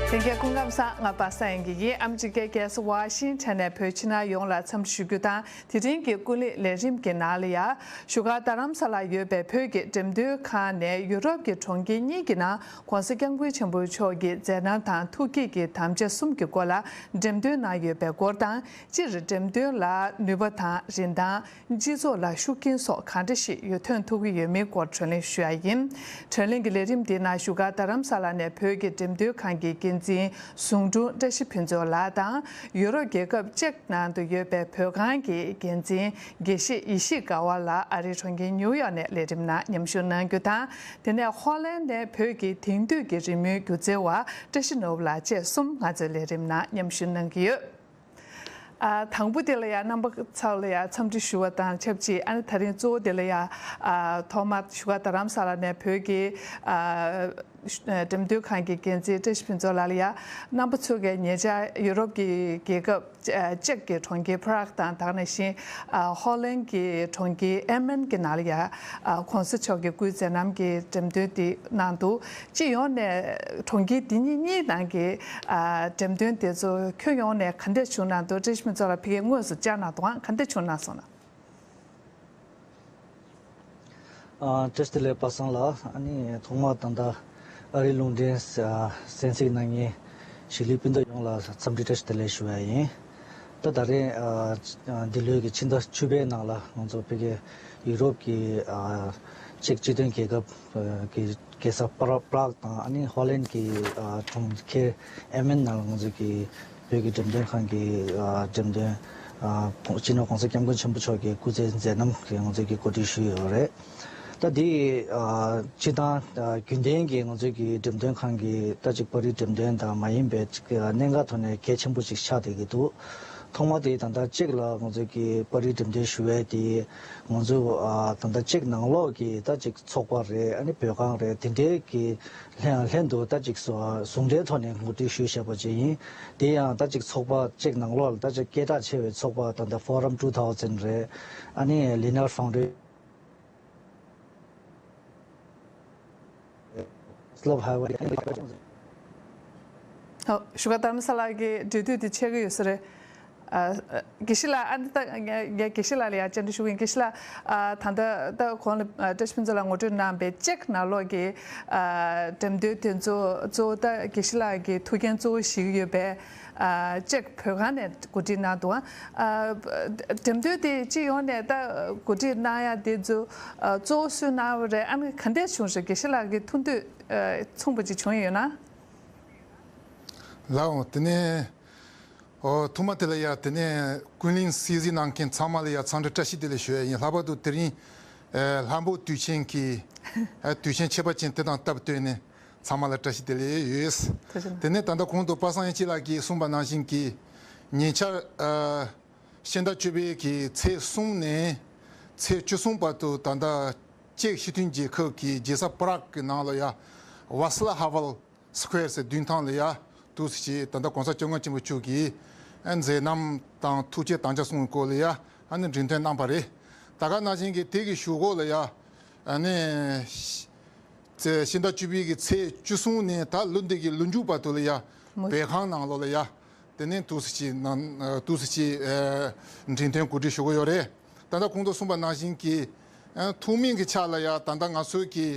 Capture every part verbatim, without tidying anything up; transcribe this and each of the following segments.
ལྷན་རྒྱས་སྐུ་ཁམས་བཟང་། ང་པ་སངས་དབྱངས་སྐྱིད་ཡིན། ཨ་མི་རི་ཀའི་རྒྱལ་ས་ཝ་ཤིང་ཊོན་ནས་བོད་ཕྱི་ནང་ཡོངས་ལ་འཚམས་འདྲི་ཞུ་རྒྱུ་དང་། དེ་རིང་གི་ཀུན་གླེང་ལས་རིམ་གྱི་ནང་ལ་ཡ། བཞུགས་སྒར་རྡ་རམ་ས་ལར་ཡོད་པའི་བོད་ཀྱི་འགྲེམས་སྟོན་ཁང་ནས་ཡུ་རོབ་ཀྱི་གྲོང་ཁྱེར་གཉིས་ཀྱི་ནང་༸གོང་ས་༸སྐྱབས་མགོན་ཆེན་པོ་མཆོག་གི་མཛད་རྣམ་དང་ཐུགས་བསྐྱེད་ཀྱི་དམ་བཅའ་གསུམ་གྱི་སྐོར་ལ་འགྲེམས་སྟོན་གནང་ཡོད་པའི་སྐོར་དང་། སྤྱིར་འགྲེམས་སྟོན་ལ་ནུས་པ་དང་རིན་ཐང་། སྤྱི་ཚོགས་ལ་ཤུགས་རྐྱེན་སོགས་གང་འདྲ་ཞིག་ཡོད་ཐོན་ཐུབ་ཀྱི་ཡོད་མེད་སྐོར་བགྲོ་གླེང་ཞུ་ཡ་ཡིན། བགྲོ་གླེང་གི་ལས་རིམ་འདིའི་ནང་བཞུགས་སྒར་རྡ་རམ་ས་ལ་ནས་བོད་ཀྱི་འགྲེམས་སྟོན་ཁང་གི་འགན་འཛིན་ཟུང་དྲུང་བཀྲ་ཤིས་ཕུན་ཚོགས་ལགས་དང་། ཡུ་རོབ་རྒྱལ་ཁབ་ཅེཀ་ནང་དུ་ཡོད་པའི་བོད་ཁང་གི་འགན་འཛིན་དགེ་བཤེས་ཡེ་ཤེས་དགའ་བ་ལགས་ཨ་རིའི་གྲོང་ཁྱེར་ཉིའུ་ཡོག་ནས་ལས་རིམ་ནང་མཉམ་ཞུགས་གནང་རྒྱུ་དང་། དེ་ནས་ཧོ་ལན་ནས་བོད་ཀྱི་དེང་དུས་ཀྱི་རི་མོའི་སྒྱུ་རྩལ་བ་བཀྲ་ཤིས་ནོར་བུ་ལགས་བཅས་གསུམ་ང་ཚོའི་ལས་རིམ་ནང་མཉམ་ཞུགས་གནང་གི་ཡོད། ཨ། དང་པོ་དེ་ལ་ཡང་རྣམ་པ་ཚོ་ལ་ཡང་འཚམས་འདྲི་ཞུ་བ་དང་ཆབས་ཅིག་ཨ་ནི་དེ་རིང་གཙོ་བོ་དེ་ལ་ཡང་། ཨ། ཐོག་མར་བཞུགས་སྒར་རྡ་རམ་ས་ལ་ནས་བོད་ཀྱི། ཨ། འགྲེམས་སྟོན་ཁང་གི་འགན་འཛིན་བཀྲ་ཤིས་ཕུན་ཚོགས་ལགས་ལ་ཡང་རྣམ་པ་ཚོ་གིས་ཉེ་ཆར་ཡུ་རོབ་ཀྱི་རྒྱལ་ཁབ་ཅེཀ་གི་གྲོང་ཁྱེར་པ་རག་དང་དེ་ནང་བཞིན་ཧོ་ལན་གྱི་གྲོང་ཁྱེར་ཨེ་མན་གྱི་ནང་ལ་ཡང་གོང་ས་མཆོག་གི་སྐུའི་མཛད་རྣམ་གྱི་འགྲེམས་སྟོན་དེ་གནང་འདུག་སྤྱི་ཡོངས་ནས་གྲོང་ཁྱེར་འདི་གཉིས་གཉིས་ནང་གི་འགྲེམས་སྟོན་དེ་ཚོ་ཁྱོན་ཡོངས་ནས་ག་འདྲས་བྱུང་གནང་འདུག་བཀྲ་ཤིས་ཕུན་ཚོགས་ལགས་ཕ་གིར་དངོས་སུ་བཅར་གནང་འདུག་ག་ག་འདྲས་བྱུང་གནང་སོང་ན། ཨ། བཀྲ་ཤིས་བདེ་ལེགས་པ་སངས་ལགས། ཨ་ནི་ཐོག་མར་ད་ལྟ་ཨ་རིའི་རླུང་འཕྲིན་གསན་གཟིགས་གནང་མཁན་གཞིས་ལུས་སྤུན་ཟླ་ཡོངས་ལ་འཚམས་འདྲི་བཀྲ་ཤིས་བདེ་ལེགས་ཞུ་བ་ཡིན། ད་ད་རེས་ཨ་འདི་ལོའི་གི་ཕྱི་ཟླ་བཅུ་པའི་ནང་ལ་ང་ཚོ་ཕ་གི་ཡུ་རོབ་ཀྱི་ཨ་ཅེཀ་སྤྱི་མཐུན་རྒྱལ་ཁབ་ཀྱི་རྒྱལ་ས་པ་ར་པ་རག་དང་ཨ་ནི་ཧོ་ལན་གྱི་ཨ་གྲོང་ཁྱེར་ཨེ་མན་ནང་ལ་ང་ཚོ་གི་བོད་ཀྱི་འགྲེམས་སྟོན་ཁང་གི་ཨ་འགྲེམས་སྟོན་ཨ་སྤྱི་ནོར་༸གོང་ས་༸སྐྱབས་མགོན་ཆེན་པོ་མཆོག་གི་སྐུ་ཚེའི་མཛད་རྣམ་གྱི་ང་ཚོ་གི་གོ་སྒྲིག་ཞུས་ཡོད་རེད། ད་འདི་ཨ་སྤྱི་བཏང་ཨ་རྒྱུན་ལྡན་གྱི་ང་ཚོ་གི་འགྲེམས་སྟོན་ཁང་གི་ད་ཅིག་པར་རིས་འགྲེམས་སྟོན་དང་མ་ཡིན་པའི་ཅིག་ཨ་གནད་འགག་ཐོག་ནས་གལ་ཆེན་པོ་ཅིག་ཆགས་བསྡད་ཀྱི་འདུག་ཐོག་མ་དེ་ད་ལྟ་ཅེཀ་ལ་ང་ཚོ་གི་པར་རིས་འགྲེམས་སྟོན་ཞུ་བའི་དེ་ང་ཚོ་ཨ་ད་ལྟ་ཅེཀ་ནང་ལོགས་ཀྱི་ད་ཅིག་ཚོགས་པ་རེད། ཨ་ནི་བོད་ཁང་རེད། དེ་འདྲའི་གི་ལྷན་ལྷན་དུ་ད་ཅིག་ཟུང་འབྲེལ་ཐོག་ནས་གོ་སྒྲིག་ཞུས་བཞག་པ་ཅིག་ཡིན། དེ་ཡང་ད་ཅིག་ཚོགས་པ་ཅིག་ནང་ལོགས་ལ་ད་ཅིག་སྐད་གྲགས་ཆེ་བའི་ཚོགས་པ་ད་ལྟ་Forum two thousand རེད། ཨ་ནི་Leonard Foundation Slope Highway ཧོ། བཞུགས་སྒར་རྡ་རམ་ས་ལ་གི་འབྲེལ་མཐུད་དེ་ཆད་ཀྱི་ཡོད་ས་རེད། ཨ། དགེ་བཤེས་ལགས། ཨ་ནི་ད་ངས་དགེ་བཤེས་ལགས་ལ་ཡང་བཅར་འདྲི་ཞུ་གི་ཡིན། དགེ་བཤེས་ལགས། ཨ། ད་ལྟ་ད་གོང་ལ་ཨ་བཀྲ་ཤིས་ཕུན་ཚོགས་ལགས་ངོ་སྤྲོད་གནང་བའི་ཅེཀ་ནང་ལོགས་ཀྱི་ཨ་འགྲེམས་སྟོན་དེ་ཚོ་གཙོ་བོ་ད་དགེ་བཤེས་ལགས་ཀྱི་ཐུགས་འགན་གཙོ་བོ་བཞེས་ཀྱི་ཡོད་པའི་ཨ་ཅེཀ་བོད་ཁང་ནས་གོ་སྒྲིག་གནང་འདུག་ཨ། འགྲེམས་སྟོན་དེ་སྤྱི་ཡོངས་ནས་ད་གོ་སྒྲིག་གནང་ཡ་དེ་ཚོ་ཨ་གཙོ་བོ་སུས་གནང་བ་རེད། ཨ་ནི་ག་འདྲས་བྱུང་རེད། དགེ་བཤེས་ལགས་ཀྱི་ཐུགས་འདོད་ཨ་མཚུངས་པ་ཅིག་བྱུང་ཡོད་ན། ལགས་འོང་། དེ་ནས་ཨོ་ཐོག་མ་དེ་ལ་ཡ་དེ་ནས་ཀུན་གླེང་གསན་གཟིགས་གནང་མཁན་ཚང་མ་ལ་ཡ་འཚམས་འདྲི་བཀྲ་ཤིས་བདེ་ལེགས་ཞུ་ཡ་ཡིན། ལྷག་པར་དུ་དེ་རིང་ཨ་ལྷ་འབོད་དུས་ཆེན་གྱི་ཨ་དུས་ཆེན་ཁྱད་པར་ཅན་དེ་དང་སྟབས་བསྟུན་ནས་ཚང་མ་ལ་བཀྲ་ཤིས་བདེ་ལེགས་ཡོད། ཐུགས་རྗེ་གནང་། དེ་ནས་ད་ལྟ་གོང་དུ་པ་སངས་དབྱངས་སྐྱིད་ལགས་ཀྱིས་གསུངས་པ་ནང་བཞིན་གྱི་ཉེ་ཆར་ཨ་ཕྱི་ཟླ་བཅུ་པའི་གི་ཚེས་གསུམ་ནས་ཚེས་བཅུ་གསུམ་བར་དུ་ད་ལྟ་ཅེཀ་སྤྱི་མཐུན་རྒྱལ་ཁབ་ཀྱི་རྒྱལ་ས་པ་རག་གི་ནང་ལ་ཡ་ཝ་སི་ལ་ཧ་ཝལ་སི་ཀུ་ཝེར་ཟེར་མདུན་ཐང་ལ་ཡ་འདུག་སེ་བྱས། ད་ལྟ་གོང་ས་སྐྱབས་མགོན་ཆེན་པོ་མཆོག་གིས་ཨ་མཛད་རྣམ་དང་ཐུགས་བསྐྱེད་དམ་བཅའ་གསུམ་གྱི་སྐོར་ལ་ཡ་ཨ་ནི་འགྲེམས་སྟོན་གནང་པ་རེད། ད་ག་ནང་བཞིན་གྱི་དེ་གི་གཞུག་གུ་ལ་ཡ་ཨ་ནི་ཕྱི་ཟླ་བཅུ་པའི་གི་ཚེས་བཅུ་གསུམ་ནས་ད་ལོ་འདི་གི་ལོ་མཇུག་བར་དུ་ལ་ཡ་མུ་བོད་ཁང་ནང་ལོགས་ལ་ཡ་དེ་ནས་འདུག་སེ་བྱས་ནང་འདུག་སེ་བྱས་ཨ་འགྲེམས་སྟོན་གོ་སྒྲིག་ཞུ་གི་ཡོད་རེད། ད་ལྟ་གོང་དུ་གསུངས་པ་ནང་བཞིན་གྱི་ཨ་ཐུན་མིན་གྱི་ཆ་ལ་ཡ་ད་ལྟ་ང་ཚོའི་གི་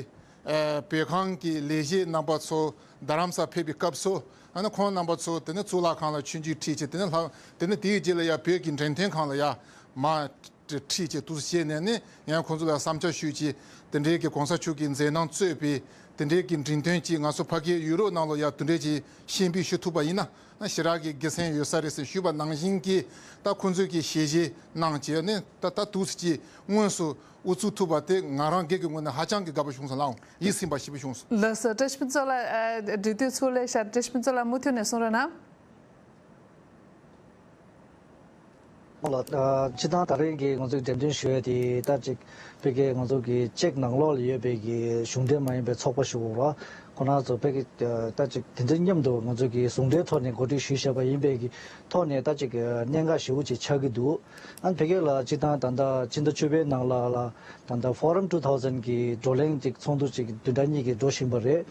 ཨ་བོད་ཁང་གི་ལས་བྱེད་རྣམ་པ་ཚོ་རྡ་རམ་ས་ཕེབས་པའི་སྐབས་སུ་ཨ་ནི་ཁོང་རྣམ་པ་ཚོ་དེ་ནས་གཙུག་ལག་ཁང་ལ་ཆོས་འབྱུང་ཁྲིད་བྱས། དེ་ནས་ལྷག་དེ་ནས་དེའི་རྗེས་ལ་ཡ་བོད་ཀྱི་འགྲེམས་སྟོན་ཁང་ལ་ཡ་མར་ཁྲིད་བྱས་འདུག་སེ་བྱས་ནས་ནི་ཡང་ཁོང་ཚོ་ལ་བསམ་འཆར་ཞུས་བྱས། དེ་འདྲའི་གི་གོང་ས་མཆོག་གི་མཛད་རྣམ་གཙོས་པའི་དེ་འདྲའི་གི་འགྲེམས་སྟོན་ཅིག་ང་ཚོ་ཕ་གིའི་ཡུ་རོབ་ནང་ལ་ཡ་དེ་འདྲའི་ཅིག་ཞེ་པོ་ཞུ་ཐུབ་པ་ཡིན་ན་ཞེ་དྲག་གི་དགེ་མཚན་ཡོད་ས་རེད་ཟེར་ཞུས་པ་ནང་བཞིན་གྱི་ད་ཁོང་ཚོས་ཀྱི་ཞལ་བཞེས་གནང་བྱས་ནས་ད་ད་འདུག་སེ་ཅིག་དངོས་སུ་དབུ་བཙུགས་ཐུབ་པ་དེ་ང་རང་སྒེར་གྱི་ངོས་ནས་ཧ་ཅང་གི་དགའ་པོ་བྱུང་སོང་ལགས། ཡིད་ཚིམ་པ་ཞེ་པོ་བྱུང་སོང་། ལགས་སོ། བཀྲ་ཤིས་ཕུན་ཚོགས་ལགས། ཨ་འབྲེལ་མཐུད་ཚུར་སླེབས་ཤག་བཀྲ་ཤིས་ཕུན་ཚོགས་ལགས་མུ་མཐུད་ནས་གསུང་རོགས་གནང་། ལགས། ཨ་སྤྱིར་བཏང་ད་རེས་ཀྱི་ང་ཚོའི་འགྲེམས་སྟོན་ཞུ་ཡས་དེ་ད་ཅིག་ཕ་གིའི་ང་ཚོ་གི་ཅེཀ་ནང་ལོགས་ལ་ཡོད་པའི་གི་གཞུང་འབྲེལ་མ་ཡིན་པའི་ཚོགས་པ་ཞིག་ཡོད་རེད། ཁོང་རྣམ་ཚོ་ཕ་གི་ད་ཅིག་དེ་ཚོའི་མཉམ་དུ་ང་ཚོ་གི་ཟུང་འབྲེལ་ཐོག་ནས་གོ་སྒྲིག་ཞུས་བཞག་པ་ཡིན་པའི་གི་ཐོག་ནས་ད་ཅིག་གནད་འགག་ཞེ་པོ་ཅིག་ཆགས་ཀྱི་འདུག་ཨ་ཕ་གི་ལ་སྤྱིར་བཏང་ད་ལྟ་ཕྱི་ཟླ་བཅུ་པའི་ནང་ལ་ལ་ད་ལྟ་Forum two thousand གི་བགྲོ་གླེང་ཅིག་ཚོགས་འདུ་ཅིག་བདུན་ཕྲག་གཉིས་ཀྱི་འགྲོ་བཞིན་པ་རེད།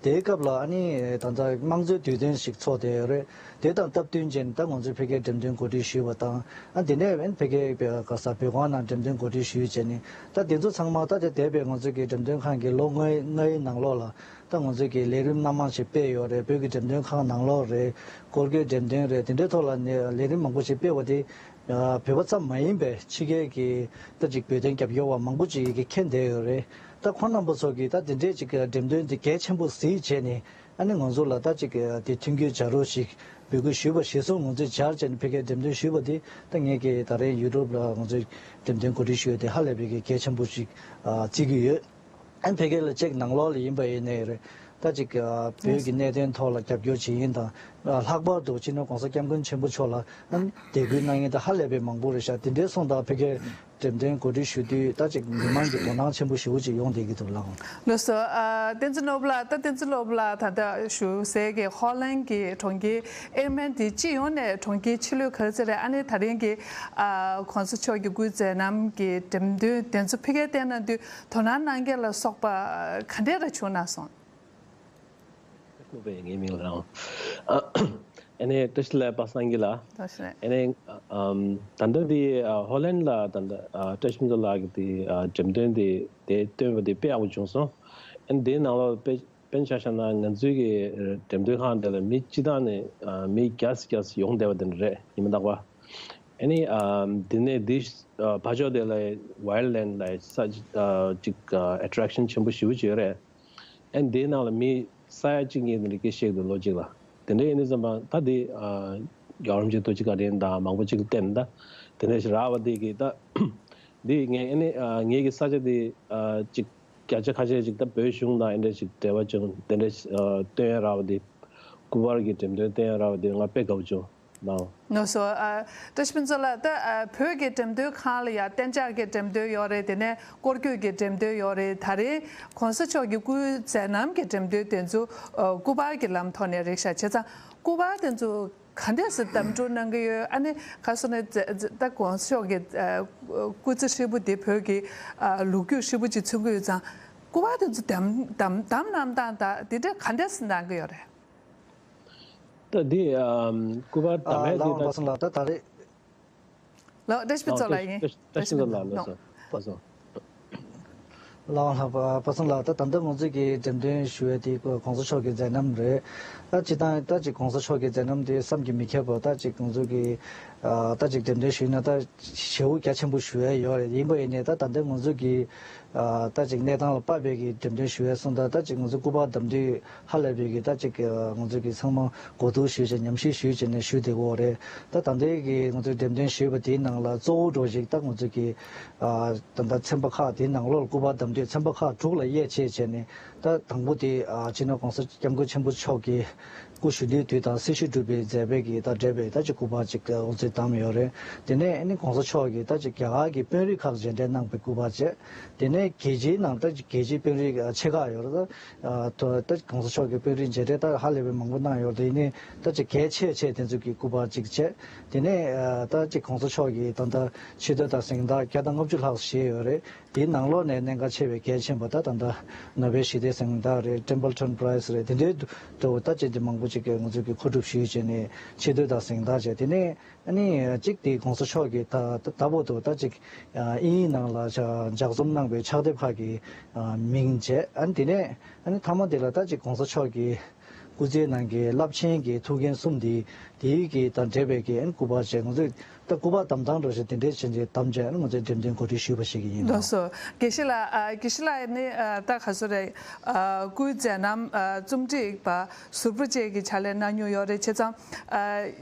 དེའི་སྐབས་ལ་ཨ་ནི་ད་ལྟ་དམངས་གཙོའི་དུས་སྟོན་ཞིག་ཚོགས་བསྡད་ཡོད་རེད། དེ་དང་སྟབས་བསྟུན་བྱས་ནས་ད་ང་ཚོས་ཕ་གིའི་འགྲེམས་སྟོན་གོ་སྒྲིག་ཞུས་པ་དང་། ཨ་དེ་ནས་ཕ་གིའི་ག་ས་བོད་ཁང་ནང་འགྲེམས་སྟོན་གོ་སྒྲིག་ཞུས་བྱས་ནས། ད་དེ་ཚོ་ཚང་མ་ད་ལྟ་འདས་པའི་ང་ཚོ་གི་འགྲེམས་སྟོན་ཁང་གི་ལོ་ལྔའི་ལྔའི་ནང་ལོགས་ལ་ད་ང་ཚོས་ཀྱི་ལས་རིམ་སྣ་མང་ཞིག་སྤེལ་ཡོད་རེད། བོད་ཀྱི་འགྲེམས་སྟོན་ཁང་ནང་ལོགས་རེད། སྐོར་སྐྱོད་འགྲེམས་སྟོན་རེད། དེ་འདྲའི་ཐོག་ལ་ནས་ལས་རིམ་མང་པོ་ཞིག་སྤེལ་བ་དེ་བོད་པ་ཙམ་མ་ཡིན་པའི་ཕྱི་རྒྱལ་གྱི་ད་ཅིག་བོད་དོན་རྒྱབ་སྐྱོར་བ་མང་པོ་ཅིག་གིས་མཁྱེན་བསྡད་ཡོད་རེད། ད་ཁོང་རྣམ་པ་ཚོ་གིས་ད་དེ་འདྲའི་ཅིག་འགྲེམས་སྟོན་དེ་གལ་ཆེན་པོ་གཟིགས་བྱས་ནས། ཨ་ནི་ང་ཚོ་ལ་ད་ཅིག་དེ་མཐུན་འགྱུར་བྱ་རོགས་ཤིག་འབོད་སྐུལ་ཞུས་པ་གཞིར་བཟུང་ང་ཚོས་སྦྱར་བྱས་ནས་ཕ་གིར་འགྲེམས་སྟོན་ཞུས་པ་དེ། ད་ངས་ཀྱིས་ད་རེས་ཡུ་རོབ་ལ་ང་ཚོས་འགྲེམས་སྟོན་གོ་སྒྲིག་ཞུས་ཡོད་དེ་ཧ་ལས་པའི་གི་གལ་ཆེན་པོ་ཞིག་བརྩི་གི་ཡོད། ཨ་ནི་ཕ་གི་ལ་ཅིག་ནང་ལོགས་ལ་ཡིན་པ་ཡིན་ནའི་རེད། ད་ཅིག་བོད་ཀྱི་གནད་དོན་ཐོག་ལ་རྒྱབ་སྐྱོར་བྱེད་མཁན་དང་། ལྷག་པར་དུ་སྤྱི་ནོར་༸གོང་ས་༸སྐྱབས་མགོན་ཆེན་པོ་མཆོག་ལ་ཨ་ནི་དད་གུས་གནང་མཁན་ད་ཧ་ལས་པའི་མང་པོ་རེད་ཤག་དེ་འདྲའི་སོང་ཙང་ཕ་གིར་འགྲེམས་སྟོན་གོ་སྒྲིག་ཞུ་དུས་ད་ཅིག་མི་མང་གི་དོ་སྣང་ཆེན་པོ་ཞེ་པོ་ཅིག་ཡོང་བསྡད་ཀྱི་འདུག་ལགས། ལགས་སོ། ཨ་བསྟན་འཛིན་སློབ་ལགས། ད་བསྟན་འཛིན་སློབ་ལགས་ད་ལྟ་བཞུགས་སའི་གི་ཧོ་ལན་གྱི་གྲོང་ཁྱེར་ཨེར་མན་དེ་སྤྱི་ཡོངས་ནས་གྲོང་ཁྱེར་ཆེ་ལོས་ག་ཚོད་རེད། ཨ་ནི་ད་རིང་གི་ཨ་༸གོང་ས་མཆོག་གི་སྐུའི་མཛད་རྣམ་གྱི་འགྲེམས་སྟོན་དེ་ཚོ་ཕ་གིར་བལྟས་ན་དུས་དོ་སྣང་གནང་མཁན་ལ་སོགས་པ་ག་འདྲས་ར་བྱུང་གནང་སོང་། ལྷུག་པའི་ངའི་མིང་ལ་རང་། ཨ་ནི་བཀྲ་ཤིས་བདེ་ལེགས་པ་སངས་སྐྱིད་ལགས། བཀྲ་ཤིས་བདེ་ལེགས། ཨ་ནི་ཨམ་ད་ལྟ་འདི་ཨ་ཧོ་ལན་ལ་ད་ལྟ་ཨ་བཀྲ་ཤིས་ཕུན་ཚོགས་ལགས་ཀྱིས་འདི་ཨ་འགྲེམས་སྟོན་འདི་དེ་སྟོན་པ་འདི་དཔེ་ཡག་པོ་བྱུང་སོང་། ཨ་ནི་དེའི་ནང་ལོགས་དཔེ་དཔེར་ན་ཆ་བཞག་ན་ང་ཚོའི་གི་འགྲེམས་སྟོན་ཁང་དེ་ལ་མི་སྤྱི་བཏང་ནས་ཨ་མི་བརྒྱ་ཙམ་བརྒྱ་ཙམ་ཡོང་བསྡད་པ་དེ་འདྲ་རེད། ཉི་མ་རྟག་པར། ཨ་ནི་ཨམ་དེ་ནས་འདི་ཨ་ཕར་ཕྱོགས་དེ་ལ་ཝའིལ་ལེན་ལ་ས་ཨ་ཅིག་ཨ་ཨེ་ཊེག་ཤན་ཆེན་པོ་ཞེ་པོ་ཅིག་ཡོད་རེད། ཨ་ནི་དེའི་ནང་ལ་མི་ས་ཡ་གཅིག་གཉིས་དེ་འདྲ་སྐད་བཤད་འདུག་ལོ་གཅིག་ལ། དེ་འདྲ་ཡིན་དུས་ཙམ་པ་ད་དེ་ཨ་རྒྱལ་བ་རིན་པོ་ཆེ་ཐུགས་རྗེ་བཀའ་དྲིན་དང་མང་པོ་ཅིག་ལ་བརྟེན་ད་དེ་འདྲ་ཞིག་རག་པ་དེ་གི་ད་དེ་ངས་ཨ་ནི་ཨ་ངེད་ཀྱི་ས་ཆ་དེ་ཨ་ཅིག་བརྒྱ་ཆ་ཁ་ཤས་ཅིག་ད་བོད་གཞུང་དང་ཨེ་འདྲ་ཞིག་འབྲེལ་བ་བྱུང་། དེ་འདྲ་ཞིག་ཨ་སྟོན་ཡ་རག་པ་དེ། སྐུ་པར་གྱི་འགྲེམས་སྟོན་སྟོན་ཡ་རག་པ་དེ་ང་དཔེ་དགའ་པོ་བྱུང་། ལགས། ལགས་སོ། ཨ་བཀྲ་ཤིས་ཕུན་ཚོགས་ལགས། ད་ཨ་བོད་ཀྱི་འགྲེམས་སྟོན་ཁང་ལ་ཡ་གཏན་འཇགས་ཀྱི་འགྲེམས་སྟོན་ཡོད་རེད། དེ་ནས་སྐོར་སྐྱོད་ཀྱི་འགྲེམས་སྟོན་ཡོད་རེད། ད་རེས་༸གོང་ས་མཆོག་གི་སྐུའི་མཛད་རྣམ་གྱི་འགྲེམས་སྟོན་དེ་ཚོ་ཨ་སྐུ་པར་གྱི་ལམ་ཐོག་ནས་རེད་ཤག་བྱས་ཙང་སྐུ་པར་དེ་ཚོ་ག་འདྲས་སེ་བདམས་སྒྲུག་གནང་གི་ཡོད། ཨ་ནི་ག་སོ་ནས་ད་༸གོང་ས་མཆོག་གི་ཨ་སྐུ་ཚེ་ཧྲིལ་པོ་འདི་བོད་ཀྱི་ཨ་ལོ་རྒྱུས་ཧྲིལ་པོ་ཅིག་མཚོན་གྱི་ཡོད་ཙང་སྐུ་པར་དེ་ཚོ་བདམས་བདམས་བདམས་གནང་སྟངས་དང་དེ་འདྲས་ག་འདྲས་སེ་གནང་གི་ཡོད་རེད། ད་འདི་ཨམ་སྐུ་པར་ཨ་བདམས་ཡས་ལགས་འདི་ད། པ་སངས་ལགས། ད་ད་རེས། ལགས། བཀྲ་ཤིས་ཕུན་ཚོགས་ལགས་ཡིན། བཀྲ་ཤིས་བཀྲ་ཤིས་བདེ་ལགས། ལགས་སོ། ལགས་སོ། ལགས་ལགས། པ་པ་སངས་ལགས། ད་ད་ལྟ་ང་ཚོས་ཀྱི་འགྲེམས་སྟོན་ཞུ་ཡས་དེ་༸གོང་ས་མཆོག་གི་མཛད་རྣམ་རེད། ད་སྤྱིར་བཏང་ད་ཅིག་༸གོང་ས་མཆོག་གི་མཛད་རྣམ་དེ་བསམ་གྱིས་མི་ཁྱབ་པ། ད་ཅིག་ང་ཚོས་ཀྱི་ཨ་ད་ཅིག་འགྲེམས་སྟོན་ཞུས་ན་ད་ཞེ་པོ་རྒྱ་ཆེན་པོ་ཞུ་ཡས་ཡོད་རེད། ཡིན་པ་ཡིན་ནའི་ད་ད་ལྟ་ང་ཚོས་ཀྱི་ཨ་ད་ཅིག་གནས་སྟངས་ལ་དཔག་པའི་གི་འགྲེམས་སྟོན་ཞུ་ཡས་སོང་ཙང་ད་ཅིག་ང་ཚོ་སྐུ་པར་བདམས་དུས་ཧ་ལས་པའི་གི་ད་ཅིག་ང་ཚོ་གི་ཚང་མ་གོ་བསྡུར་ཞུས་བྱས་ཉམས་ཞིབ་ཞུས་བྱས་ནས་ཞུས་བསྡད་ཡོད་རེད། ད་ད་ལྟའི་གི་ང་ཚོའི་འགྲེམས་སྟོན་ཞུས་པ་དེའི་ནང་ལ་གཙོ་བོ་འདྲ་བོ་ཞིག་ད་ང་ཚོ་གི་ཨ་ད་ལྟ་ཚན་པ་ཁག་དེའི་ནང་ལོགས་ལ་སྐུ་པར་བདམས་དུས་ཚན་པ་ཁག་དྲུག་ལ་དབྱེ་ཕྱེ་བྱས་ནས། ད་དང་པོ་དེ་ཨ་སྤྱི་ནོར་༸གོང་ས་༸སྐྱབས་མགོན་ཆེན་པོ་མཆོག་གི་སྐུ་གཞོན་དུས་དུས་དང་སྲི་ཞུ་སྒྲུབ་པའི་མཛད་པའི་གི་ད་འབྲེལ་བའི་ད་ཅིག་སྐུ་པར་ཅིག་ཨ་ང་ཚོས་བདམས་ཡོད་རེད། དེ་ནས་ཨ་ནི་༸གོང་ས་མཆོག་གིས་ད་ཅིག་རྒྱ་གར་གྱི་དཔོན་རིགས་ཁག་མཇལ་འཕྲད་གནང་པའི་སྐུ་པར་བྱས། དེ་ནས་རྒྱལ་སྤྱིའི་ནང་ད་ཅིག་རྒྱལ་སྤྱིའི་དཔོན་རིགས་ཨ་ཆེ་ཁག་ཡོད་རེད། ད་ཨ་ད་༸གོང་ས་མཆོག་གི་དཔོན་རིགས་མཇལ་འཕྲད་ད་ཧ་ལས་པའི་མང་པོ་གནང་ཡོད་རེད། དེ་ནས་ད་ཅིག་གལ་ཆེ་ཆེ་དེ་ཚོ་གི་སྐུ་པར་ཅིག་བྱས། དེ་ནས་ཨ་ད་ཅིག་༸གོང་ས་མཆོག་གི་ད་ལྟ་ཆེ་བསྟོད་དང་གཟེངས་རྟགས་བརྒྱ་དང་ལྔ་བཅུ་ལྷག་བཞེས་ཡོད་རེད། དེའི་ནང་ལོགས་ནས་གནད་འགག་ཆེ་བའི་གལ་ཆེན་པོ་ད་ད་ལྟ་ནོ་བེལ་ཞི་བདེའི་གཟེངས་རྟགས་རེད། Templeton Prize་རེད། དེ་འདྲའི་འདྲ་བོ་ད་ཅིག་དེ་མང་པོ་ཅིག་གི་ང་ཚོ་གི་མཁོ་སྒྲུབ་ཞུས་བྱས་ནས་ཆེ་བསྟོད་དང་གཟེངས་རྟགས་བྱས། དེ་ནས་ཨ་ནི་གཅིག་དེ་༸གོང་ས་མཆོག་གིས་ད་ད་ལྟ་བར་དུ་ད་ཅིག་དབྱིན་ཡིག་ནང་ལ་ལྗགས་རྩོམ་གནང་བའི་ཕྱག་དེབ་ཁག་གི་མིང་བྱས། ཨ་ནི་དེ་ནས་ཨ་ནི་མཐའ་མ་དེ་ལ་ད་ཅིག་༸གོང་ས་མཆོག་གི་སྐུ་ཚེའི་ནང་གི་རླབས་ཆེན་གྱི་ཐུགས་འགན་གསུམ་དེ་དེའི་གི་དང་འབྲེལ་བའི་གི་ཨ་ནི་སྐུ་པར་བྱས། ང་ཚོས་ད་སྐུ་པར་བདམས་སྟངས་འདྲ་ཞིག་དེ་འདྲའི་བྱས་ནས་བདམས་བྱས་ཨ་ནི་ང་ཚོས་འགྲེམས་སྟོན་གོ་སྒྲིག་ཞུས་པ་ཞིག་ཡིན་ལགས་ལགས། སོ། དགེ་བཤེས་ལགས། ཨ་དགེ་བཤེས་ལགས་ནི་ཨ་ད་ག་ཚོད་རེད། ཨ་སྐུའི་མཛད་རྣམ་ཨ་རྩོམ་སྒྲིག་པ་ཟུར་པ་བཅས་ཀྱི་ཕྱག་ལས་གནང་མྱོང་ཡོད་རེད། བྱས་ཙང་ཨ་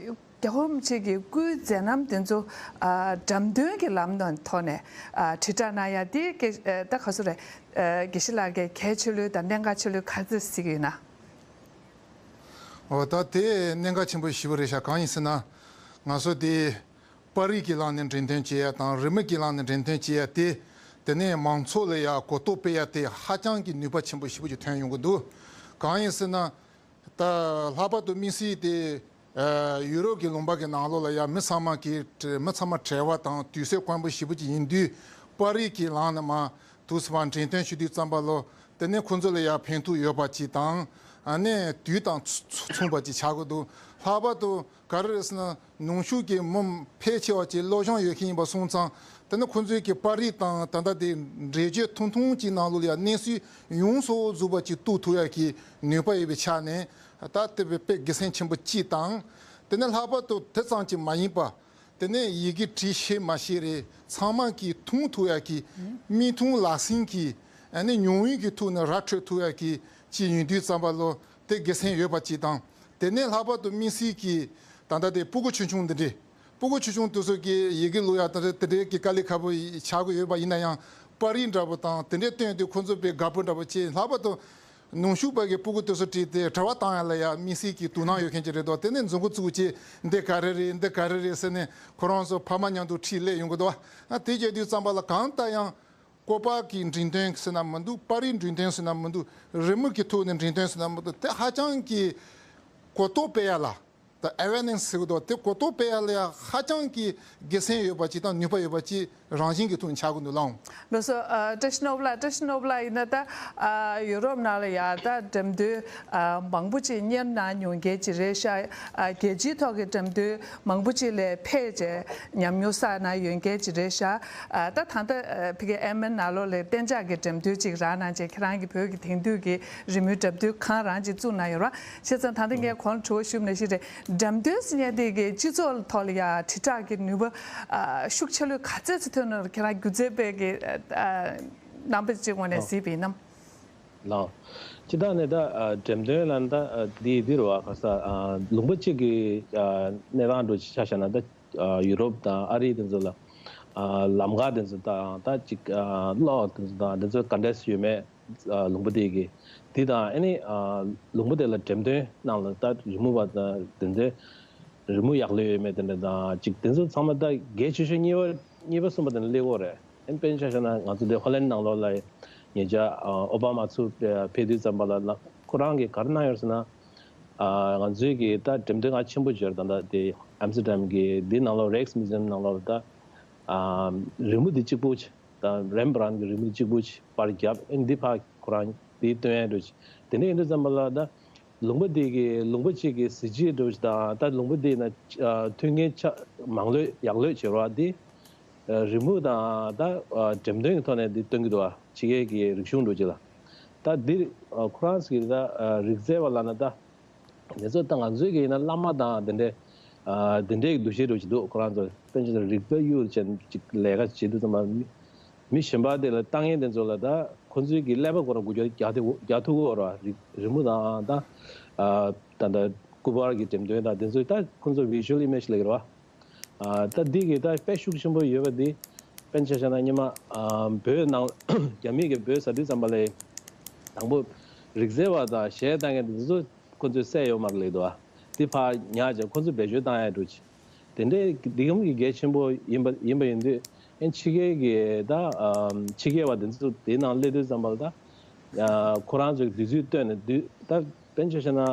རྒྱལ་བ་རིན་པོ་ཆེ་གི་སྐུའི་མཛད་རྣམ་དེ་ཚོ་ཨ་འགྲེམས་སྟོན་གྱི་ལམ་ནང་ཐོག་ནས་ཨ་དྲིལ་བསྒྲགས་གནང་ཡ་དེ་དགེ་ཨ་ད་ག་ཚོད་རེད། ཨ་དགེ་བཤེས་ལགས་ཀྱིས་གལ་ཆེ་ལོས་དང་གནད་འགག་ཆེ་ལོས་ག་ཚོད་གཟིགས་ཀྱི་ཡོད་ན། འོ་ད་དེ་གནད་འགག་ཆེན་པོ་ཞེ་པོ་རེད་ཤག་གང་ཡིན་ཟེར་ན། ང་ཚོ་དེ་པར་རིས་ཀྱི་ལམ་ནས་འགྲེམས་སྟོན་བྱེད་ཡ་དང་རི་མོ་གི་ལམ་ནས་འགྲེམས་སྟོན་བྱེད་ཡ་དེ། དེ་ནས་མང་ཚོགས་ལ་ཡ་གོ་རྟོགས་སྤེལ་ཡ་དེ་ཧ་ཅང་གི་ནུས་པ་ཆེན་པོ་ཞེ་པོ་ཅིག་ཐོན་ཡོང་གི་འདུག་གང་ཡིན་ཟེར་ན། ད་ལྷག་པར་དུ་དམིགས་བསལ་དེ་ཨ་ཡུ་རོབ་ཀྱི་ལུང་པ་གི་ནང་ལོགས་ལ་ཡང་མི་ཚང་མ་གི་མི་ཚང་མ་བྲེལ་བ་དང་དུས་ཚོད་དཀོན་པོ་ཞེ་པོ་ཅིག་ཡིན་དུས། པར་རིས་ཀྱི་ལམ་ནས་མར་དུས་སུ་མར་འགྲེམས་སྟོན་ཞུ་དུས་ཙམ་པ་ལོ། དེ་ནས་ཁོང་ཚོ་ལ་ཡང་ཕན་ཐོགས་ཡོད་པ་ཅིག་དང་། ཨ་ནས་དུས་དང་མཚུངས་པ་ཅིག་ཆགས་ཀྱི་འདུག་ལྷག་པར་དུ་ག་རེ་རེད་ཟེར་ན། ནུབ་ཕྱོགས་ཀྱི་མི་ཕལ་ཆེ་བ་ཅིག་སློབ་སྦྱོང་ཡོད་མཁན་ཡིན་པ་སོང་ཙང་། དེ་ནི་ཁོང་ཚོའི་གི་པར་རིས་དང་ད་ལྟ་དེ་འགྲེལ་བརྗོད་ཐུང་ཐུང་ཅིག་ནང་ལོགས་ལ་ཡང་གནས་ཚུལ་ཡོངས་སུ་རྫོགས་པ་ཅིག་རྟོགས་ཐུབ་ཡ་གི་ནུས་པ་ཡོད་པའི་ཆ་ནས། ད་དེ་བས་དཔེ་དགེ་མཚན་ཆེན་པོ་ཅིག་དང་། དེ་ནི་ལྷག་པར་དུ་དེ་ཙམ་ཅིག་མ་ཡིན་པ། དེ་ནས་ཡི་གེ་བྲིས་ཤེས་མ་ཤེས་རེད། ཚང་མ་གིས་མཐོང་ཐུབ་ཡ་གི། མིག་མཐོང་ལག་ཟིན་གྱི། ཨ་ནི་མྱོང་བའི་གི་ཐོག་ནས་ར་འཕྲོད་ཐུབ་ཡ་གི་ཅིག་ཡིན་དུས་ཙམ་པ་ལོ། དེ་དགེ་མཚན་ཡོད་པ་ཅིག་དང་། དེ་ནས་ལྷག་པར་དུ་དམིགས་བསལ་གྱི་ད་ལྟ་དེ་སྤུ་གུ་ཆུང་ཆུང་འདི་འདྲས། སྤུ་གུ་ཆུང་ཆུང་དེ་ཚོ་གི་ཡི་གེ་ཀློག་ཡ་དེ་འདྲས་དེ་འདྲས་ཀྱི་དཀའ་ལས་ཁག་པོ་ཆགས་ཀྱི་ཡོད་པ་ཡིན་ན་ཡང་། པར་རིས་འདྲ་པོ་དང་དེ་འདྲས་བཏོན་དུས་ཁོ་ཚོ་དཔེ་དགའ་པོ་འདྲ་པོ་བྱས། ལྷག་པར་དུ་ནུབ་ཕྱོགས་པ་གི་སྤུ་གུ་དེ་ཚོ་ཁྲིད་དེ་དྲི་བ་བཏང་ཡ་ལ་ཡ་དམིགས་བསལ་གྱི་དོ་སྣང་ཡོད་མཁན་ཅིག་རེད་དོ། དེ་ནས་མཛུབ་གུ་བཙུགས་བྱས་འདི་ག་རེ་རེད། འདི་ག་རེ་རེད་ཟེར་ནས་ཁོ་རང་ཚོ་ཕ་མ་མཉམ་དུ་ཁྲིད་སླེབས་ཡོང་གི་འདུག་ཨ་དེ་བྱས་དུས་ཙམ་པ་ལ་གང་ལྟར་ཡང་། ཀོ་པ་གི་འགྲེམས་སྟོན་ཟེར་ན་མི་འདུག་པར་རིས་འགྲེམས་སྟོན་ཟེར་ན་མི་འདུག་རི་མོ་གི་ཐོག་ནས་འགྲེམས་སྟོན་ཟེར་ན་མི་འདུག་དེ་ཧ་ཅང་གི་གོ་རྟོགས་སྤེལ་ཡ་ལ། ད་ཨེ་ཝེར་ནེ་སི་ཟེར་གི་འདུག་དེ་གོ་རྟོགས་སྤེལ་ཡ་ལ་ཡ་ཧ་ཅང་གི་དགེ་མཚན་ཡོད་པ་ཅིག་དང་ནུས་པ་ཡོད་པ་ཅིག་རང་བཞིན་གྱི་ཐོག་ནས་ཆགས་ཀྱི་འདུག་ལགས། ལགས་སོ། ཨ་བཀྲ་ཤིས་ནོར་བུ་ལགས། བཀྲ་ཤིས་ནོར་བུ་ལགས་ཡིན་ན་ད་ཨ་ཡུ་རོབ་ནང་ལ་ཡ་ད་འགྲེམས་སྟོན་ཨ་མང་པོ་ཅིག་གཉེར་གནང་མྱོང་མཁན་ཅིག་རེད་ཤག་ཨ་རྒྱལ་སྤྱིའི་ཐོག་གི་འགྲེམས་སྟོན་མང་པོ་ཅིག་ལ་ཕེབས་བྱས་ཉམས་མྱོང་བསགས་གནང་ཡོད་མཁན་ཅིག་རེད་ཤག་ཨ་ད་ད་ལྟ་ཨ་ཕ་གི་ཨེ་མན་ནང་ལོགས་ལ་གཏན་འཇགས་ཀྱི་འགྲེམས་སྟོན་ཅིག་རག་གནང་བྱས་ཁྱེད་རང་གི་བོད་ཀྱི་དེང་དུས་ཀྱི་རི་མོའི་འགྲེམས་སྟོན་ཁང་རང་ཅིག་བཙུགས་གནང་ཡོད་རེད་བ། བྱས་ཙང་ད་ལྟ་ངས་གོང་ལ་དྲི་བ་ཞུས་པ་ནང་བཞིན་རེད། འགྲེམས་སྟོན་ཟེར་མཁན་དེ་གི་སྤྱི་ཚོགས་ཐོག་ལ་ཡ་དྲིལ་བསྒྲགས་ཀྱི་ནུས་པ་ཨ་ཤུགས་ཆེ་ལོས་ག་ཚད་ཅིག་ཐོན་ནའི་ཁྱེད་རང་སྒྱུ་རྩལ་པའི་གི་ཨ་རྣམ་པ་ཅིག་ངོས་ནས་གཟིགས་པ་ཡིན་ནམ། ལགས། སྤྱིར་བཏང་ནས་ད་ཨ་འགྲེམས་སྟོན་ལ་ད་ཨ་འདི་འདི་རུ་བ་ག་ས་ཨ་ལུང་པ་གཅིག་གི་ཨ་གནས་སྟངས་འདྲ་ཅིག་ཆ་བཞག་ན་ད་ཨ་ཡུ་རོབ་དང་ཨ་རི་དེ་ཚོ་ལ་ཨ་ལམ་ཁ་དེ་ཚོ་དང་ད་ཅིག་ཨ་གློག་དེ་ཚོ་དང་དེ་ཚོ་ག་འདྲས་ཡོད་མེད། ཨ་ལུང་པ་དེ་གི་དེ་དང་ཨ་ནི་ཨ་ལུང་པ་དེ་ལ་འགྲེམས་སྟོན་ནང་ལ་ད་རི་མོ་བ་དང་དེ་ཚོ་རི་མོ་ཡག་ལོས་ཡོད་མེད་དེ་འདྲ་དང་ཅིག་དེ་ཚོ་ཚང་མ་ད་གལ་ཆེ་ཤོས་གཉིས་པ་གཉིས་པ་གསུམ་པ་དེ་ནས་སླེབས་ཀྱི་ཡོད་རེད། ཨ་ནི་དཔེར་ན་ཆ་བཞག་ན་ང་ཚོ་འདི་ཧོ་ལན་ནང་ལོགས་ལ་ཉེ་ཆར་ཨ་ཨོ་བྷ་མ་ཚུར་ཕེབས་དུས་ཙམ་པ་ལ་ལ་ཁོ་རང་གིས་ག་རེ་གནང་ཡོད་ཟེར་ན། ཨ་ང་ཚོའི་གི་ད་འགྲེམས་སྟོན་ཁང་ཆེན་པོ་ཅིག་ཡོད་རེད། ད་ལྟ་དེ་ཨམ་སི་ཏྲ་ཌམ་གི་འདི་ནང་ལོགས་རེགས་མུ་ཛི་ཡམ་ནང་ལོགས་ལ་ད་ཨ་རི་མོ་འདི་གཅིག་པུ་ཅིག་ད་རེམ་བྷ་རན་གྱི་རི་མོ་གཅིག་པུ་ཅིག་པར་བརྒྱབ། ཨེ་འདི་ཕར་ཁོ་རང་འདི་སྟོན་ཡ་འདྲ་ཅིག་དེ་འདྲ་ཡིན་དུས་ཙམ་པ་ལ་ད་ལུང་པ་འདི་གི་ལུང་པ་གཅིག་གི་གཟི་བརྗིད་འདྲ་ཅིག་དང་ད་ལུང་པ་འདི་ན་ཨ་མཐུན་རྐྱེན་ཆ་མང་ལོས་ཡག་ལོས་བྱེད་རོགས་འདི་ཨ་རི་མོ་དང་ད་ཨ་འགྲེམས་སྟོན་གྱི་ཐོག་ནས་འདི་སྟོན་གྱི་འདུག་ཨ་ཕྱི་རྒྱལ་གྱི་རིག་གཞུང་འདྲ་ཅིག་ལ་ད་འདི་ཨ་ཁོ་རང་ཚོ་གི་ད་ཨ་རིག་རྩལ་བ་ལབ་ན་ད། དེ་ཚོ་ད་ང་ཚོའི་གི་ཡིན་ན་བླ་མ་དང་དེ་འདྲའི་ཨ་དེ་འདྲའི་འདུ་ཤེས་འདྲ་ཅིག་འདུག་ཁོ་རང་ཚོ་དཔེར་ན་ཆ་བཞག་ན་རིག་རྩལ་གཡུག་བྱས་ཅིག་ལས་ཀ་བྱེད་དུས་ཙམ་པ་མི་མི་གཞན་པ་དེ་ལ་ལྟ་མཁན་དེ་ཚོ་ལ་ད་ཁོ་ཚོའི་གི་ཀླད་པ་ཁོ་རང་འགུལ་སྐྱོད་རྒྱག་ཐུབ་རྒྱག་ཐུབ་ཀྱི་ཡོད་རེད་བ། རི་རི་མོ་དང་ད་ཨ་ད་ད་སྐུ་པར་གྱི་འགྲེམས་སྟོན་དང་དེ་ཚོ་ད་ཁོ་ཚོ་visual image ལབ་ཀྱི་རེད་བ། ཨ་ད་འདི་གི་ད་དཔེ་ཤུགས་ཆེན་པོ་ཡོད་པ་འདི་དཔེར་ན་ཆ་བཞག་ན་སྔོན་མ་ཨ་བོད་ནང་རྒྱ་མི་གི་བོད་ཟ་དུས་ཙམ་པ་ལ་དང་པོ་རིག་རྩལ་བ་དང་གཞས་བཏང་མཁན་དེ་ཚོ་ཁོ་ཚོས་བསད་ཡོད་མ་རེད་ལབ་འདུག་ཨ། དེ་ཕར་ཉར་བྱས་ཁོ་ཚོ་བེད་སྤྱོད་བཏང་ཡ་འདྲ་ཅིག་དེ་འདྲའི་འདི་གམ་གྱི་གལ་ཆེན་པོ་ཡིན་པ་ཡིན་པ་ཡིན་དུས་ཨེ་ཕྱི་རྒྱལ་གྱི་ད་ཨ་ཕྱི་རྒྱལ་བ་དེ་ཚོ་དེའི་ནང་སླེབས་དུས་ཙམ་པ་ལ་ད་ཨ་ཁོ་རང་ཚོའི་དུས་ཚོད་བཏོན་ནས་དུས་ད་དཔེར་ན་ཆ་བཞག་ན་ཨ་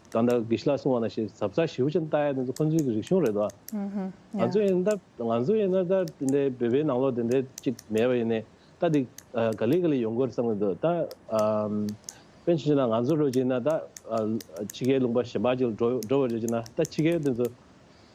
ད་ལྟ་དགེ་བཤེས་ལགས་གསུངས་པ་ནང་བཞིན་གཟབ་གཟབ་ཞེ་པོ་ཅིག་བལྟ་ཡ་དེ་ཚོ་ཁོ་ཚོའི་གི་རིག་གཞུང་རེད་དོ། ང་ཚོ་ཡིན་ད་ང་ཚོ་ཡིན་ན་ད་དེ་འདྲའི་བོད་པའི་ནང་ལོགས་དེ་འདྲའི་ཅིག་མེད་པ་ཡིན་ནའི། ད་འདི་ཨ་ག་ལེ་ག་ལེ་ཡོང་གི་རེད་བསམ་གྱི་འདུག་ད་ཨམ་དཔེར་ན་ཆ་བཞག་ན་ང་ཚོ་འདྲ་བྱས་ན་ད་ཨ་ཕྱི་རྒྱལ་ལུང་པ་གཞན་པ་ཅིག་ལ་འགྲོ་འགྲོ་བ་འདྲ་བྱས་ན་ད་ཕྱི་རྒྱལ་དེ་ཚོ་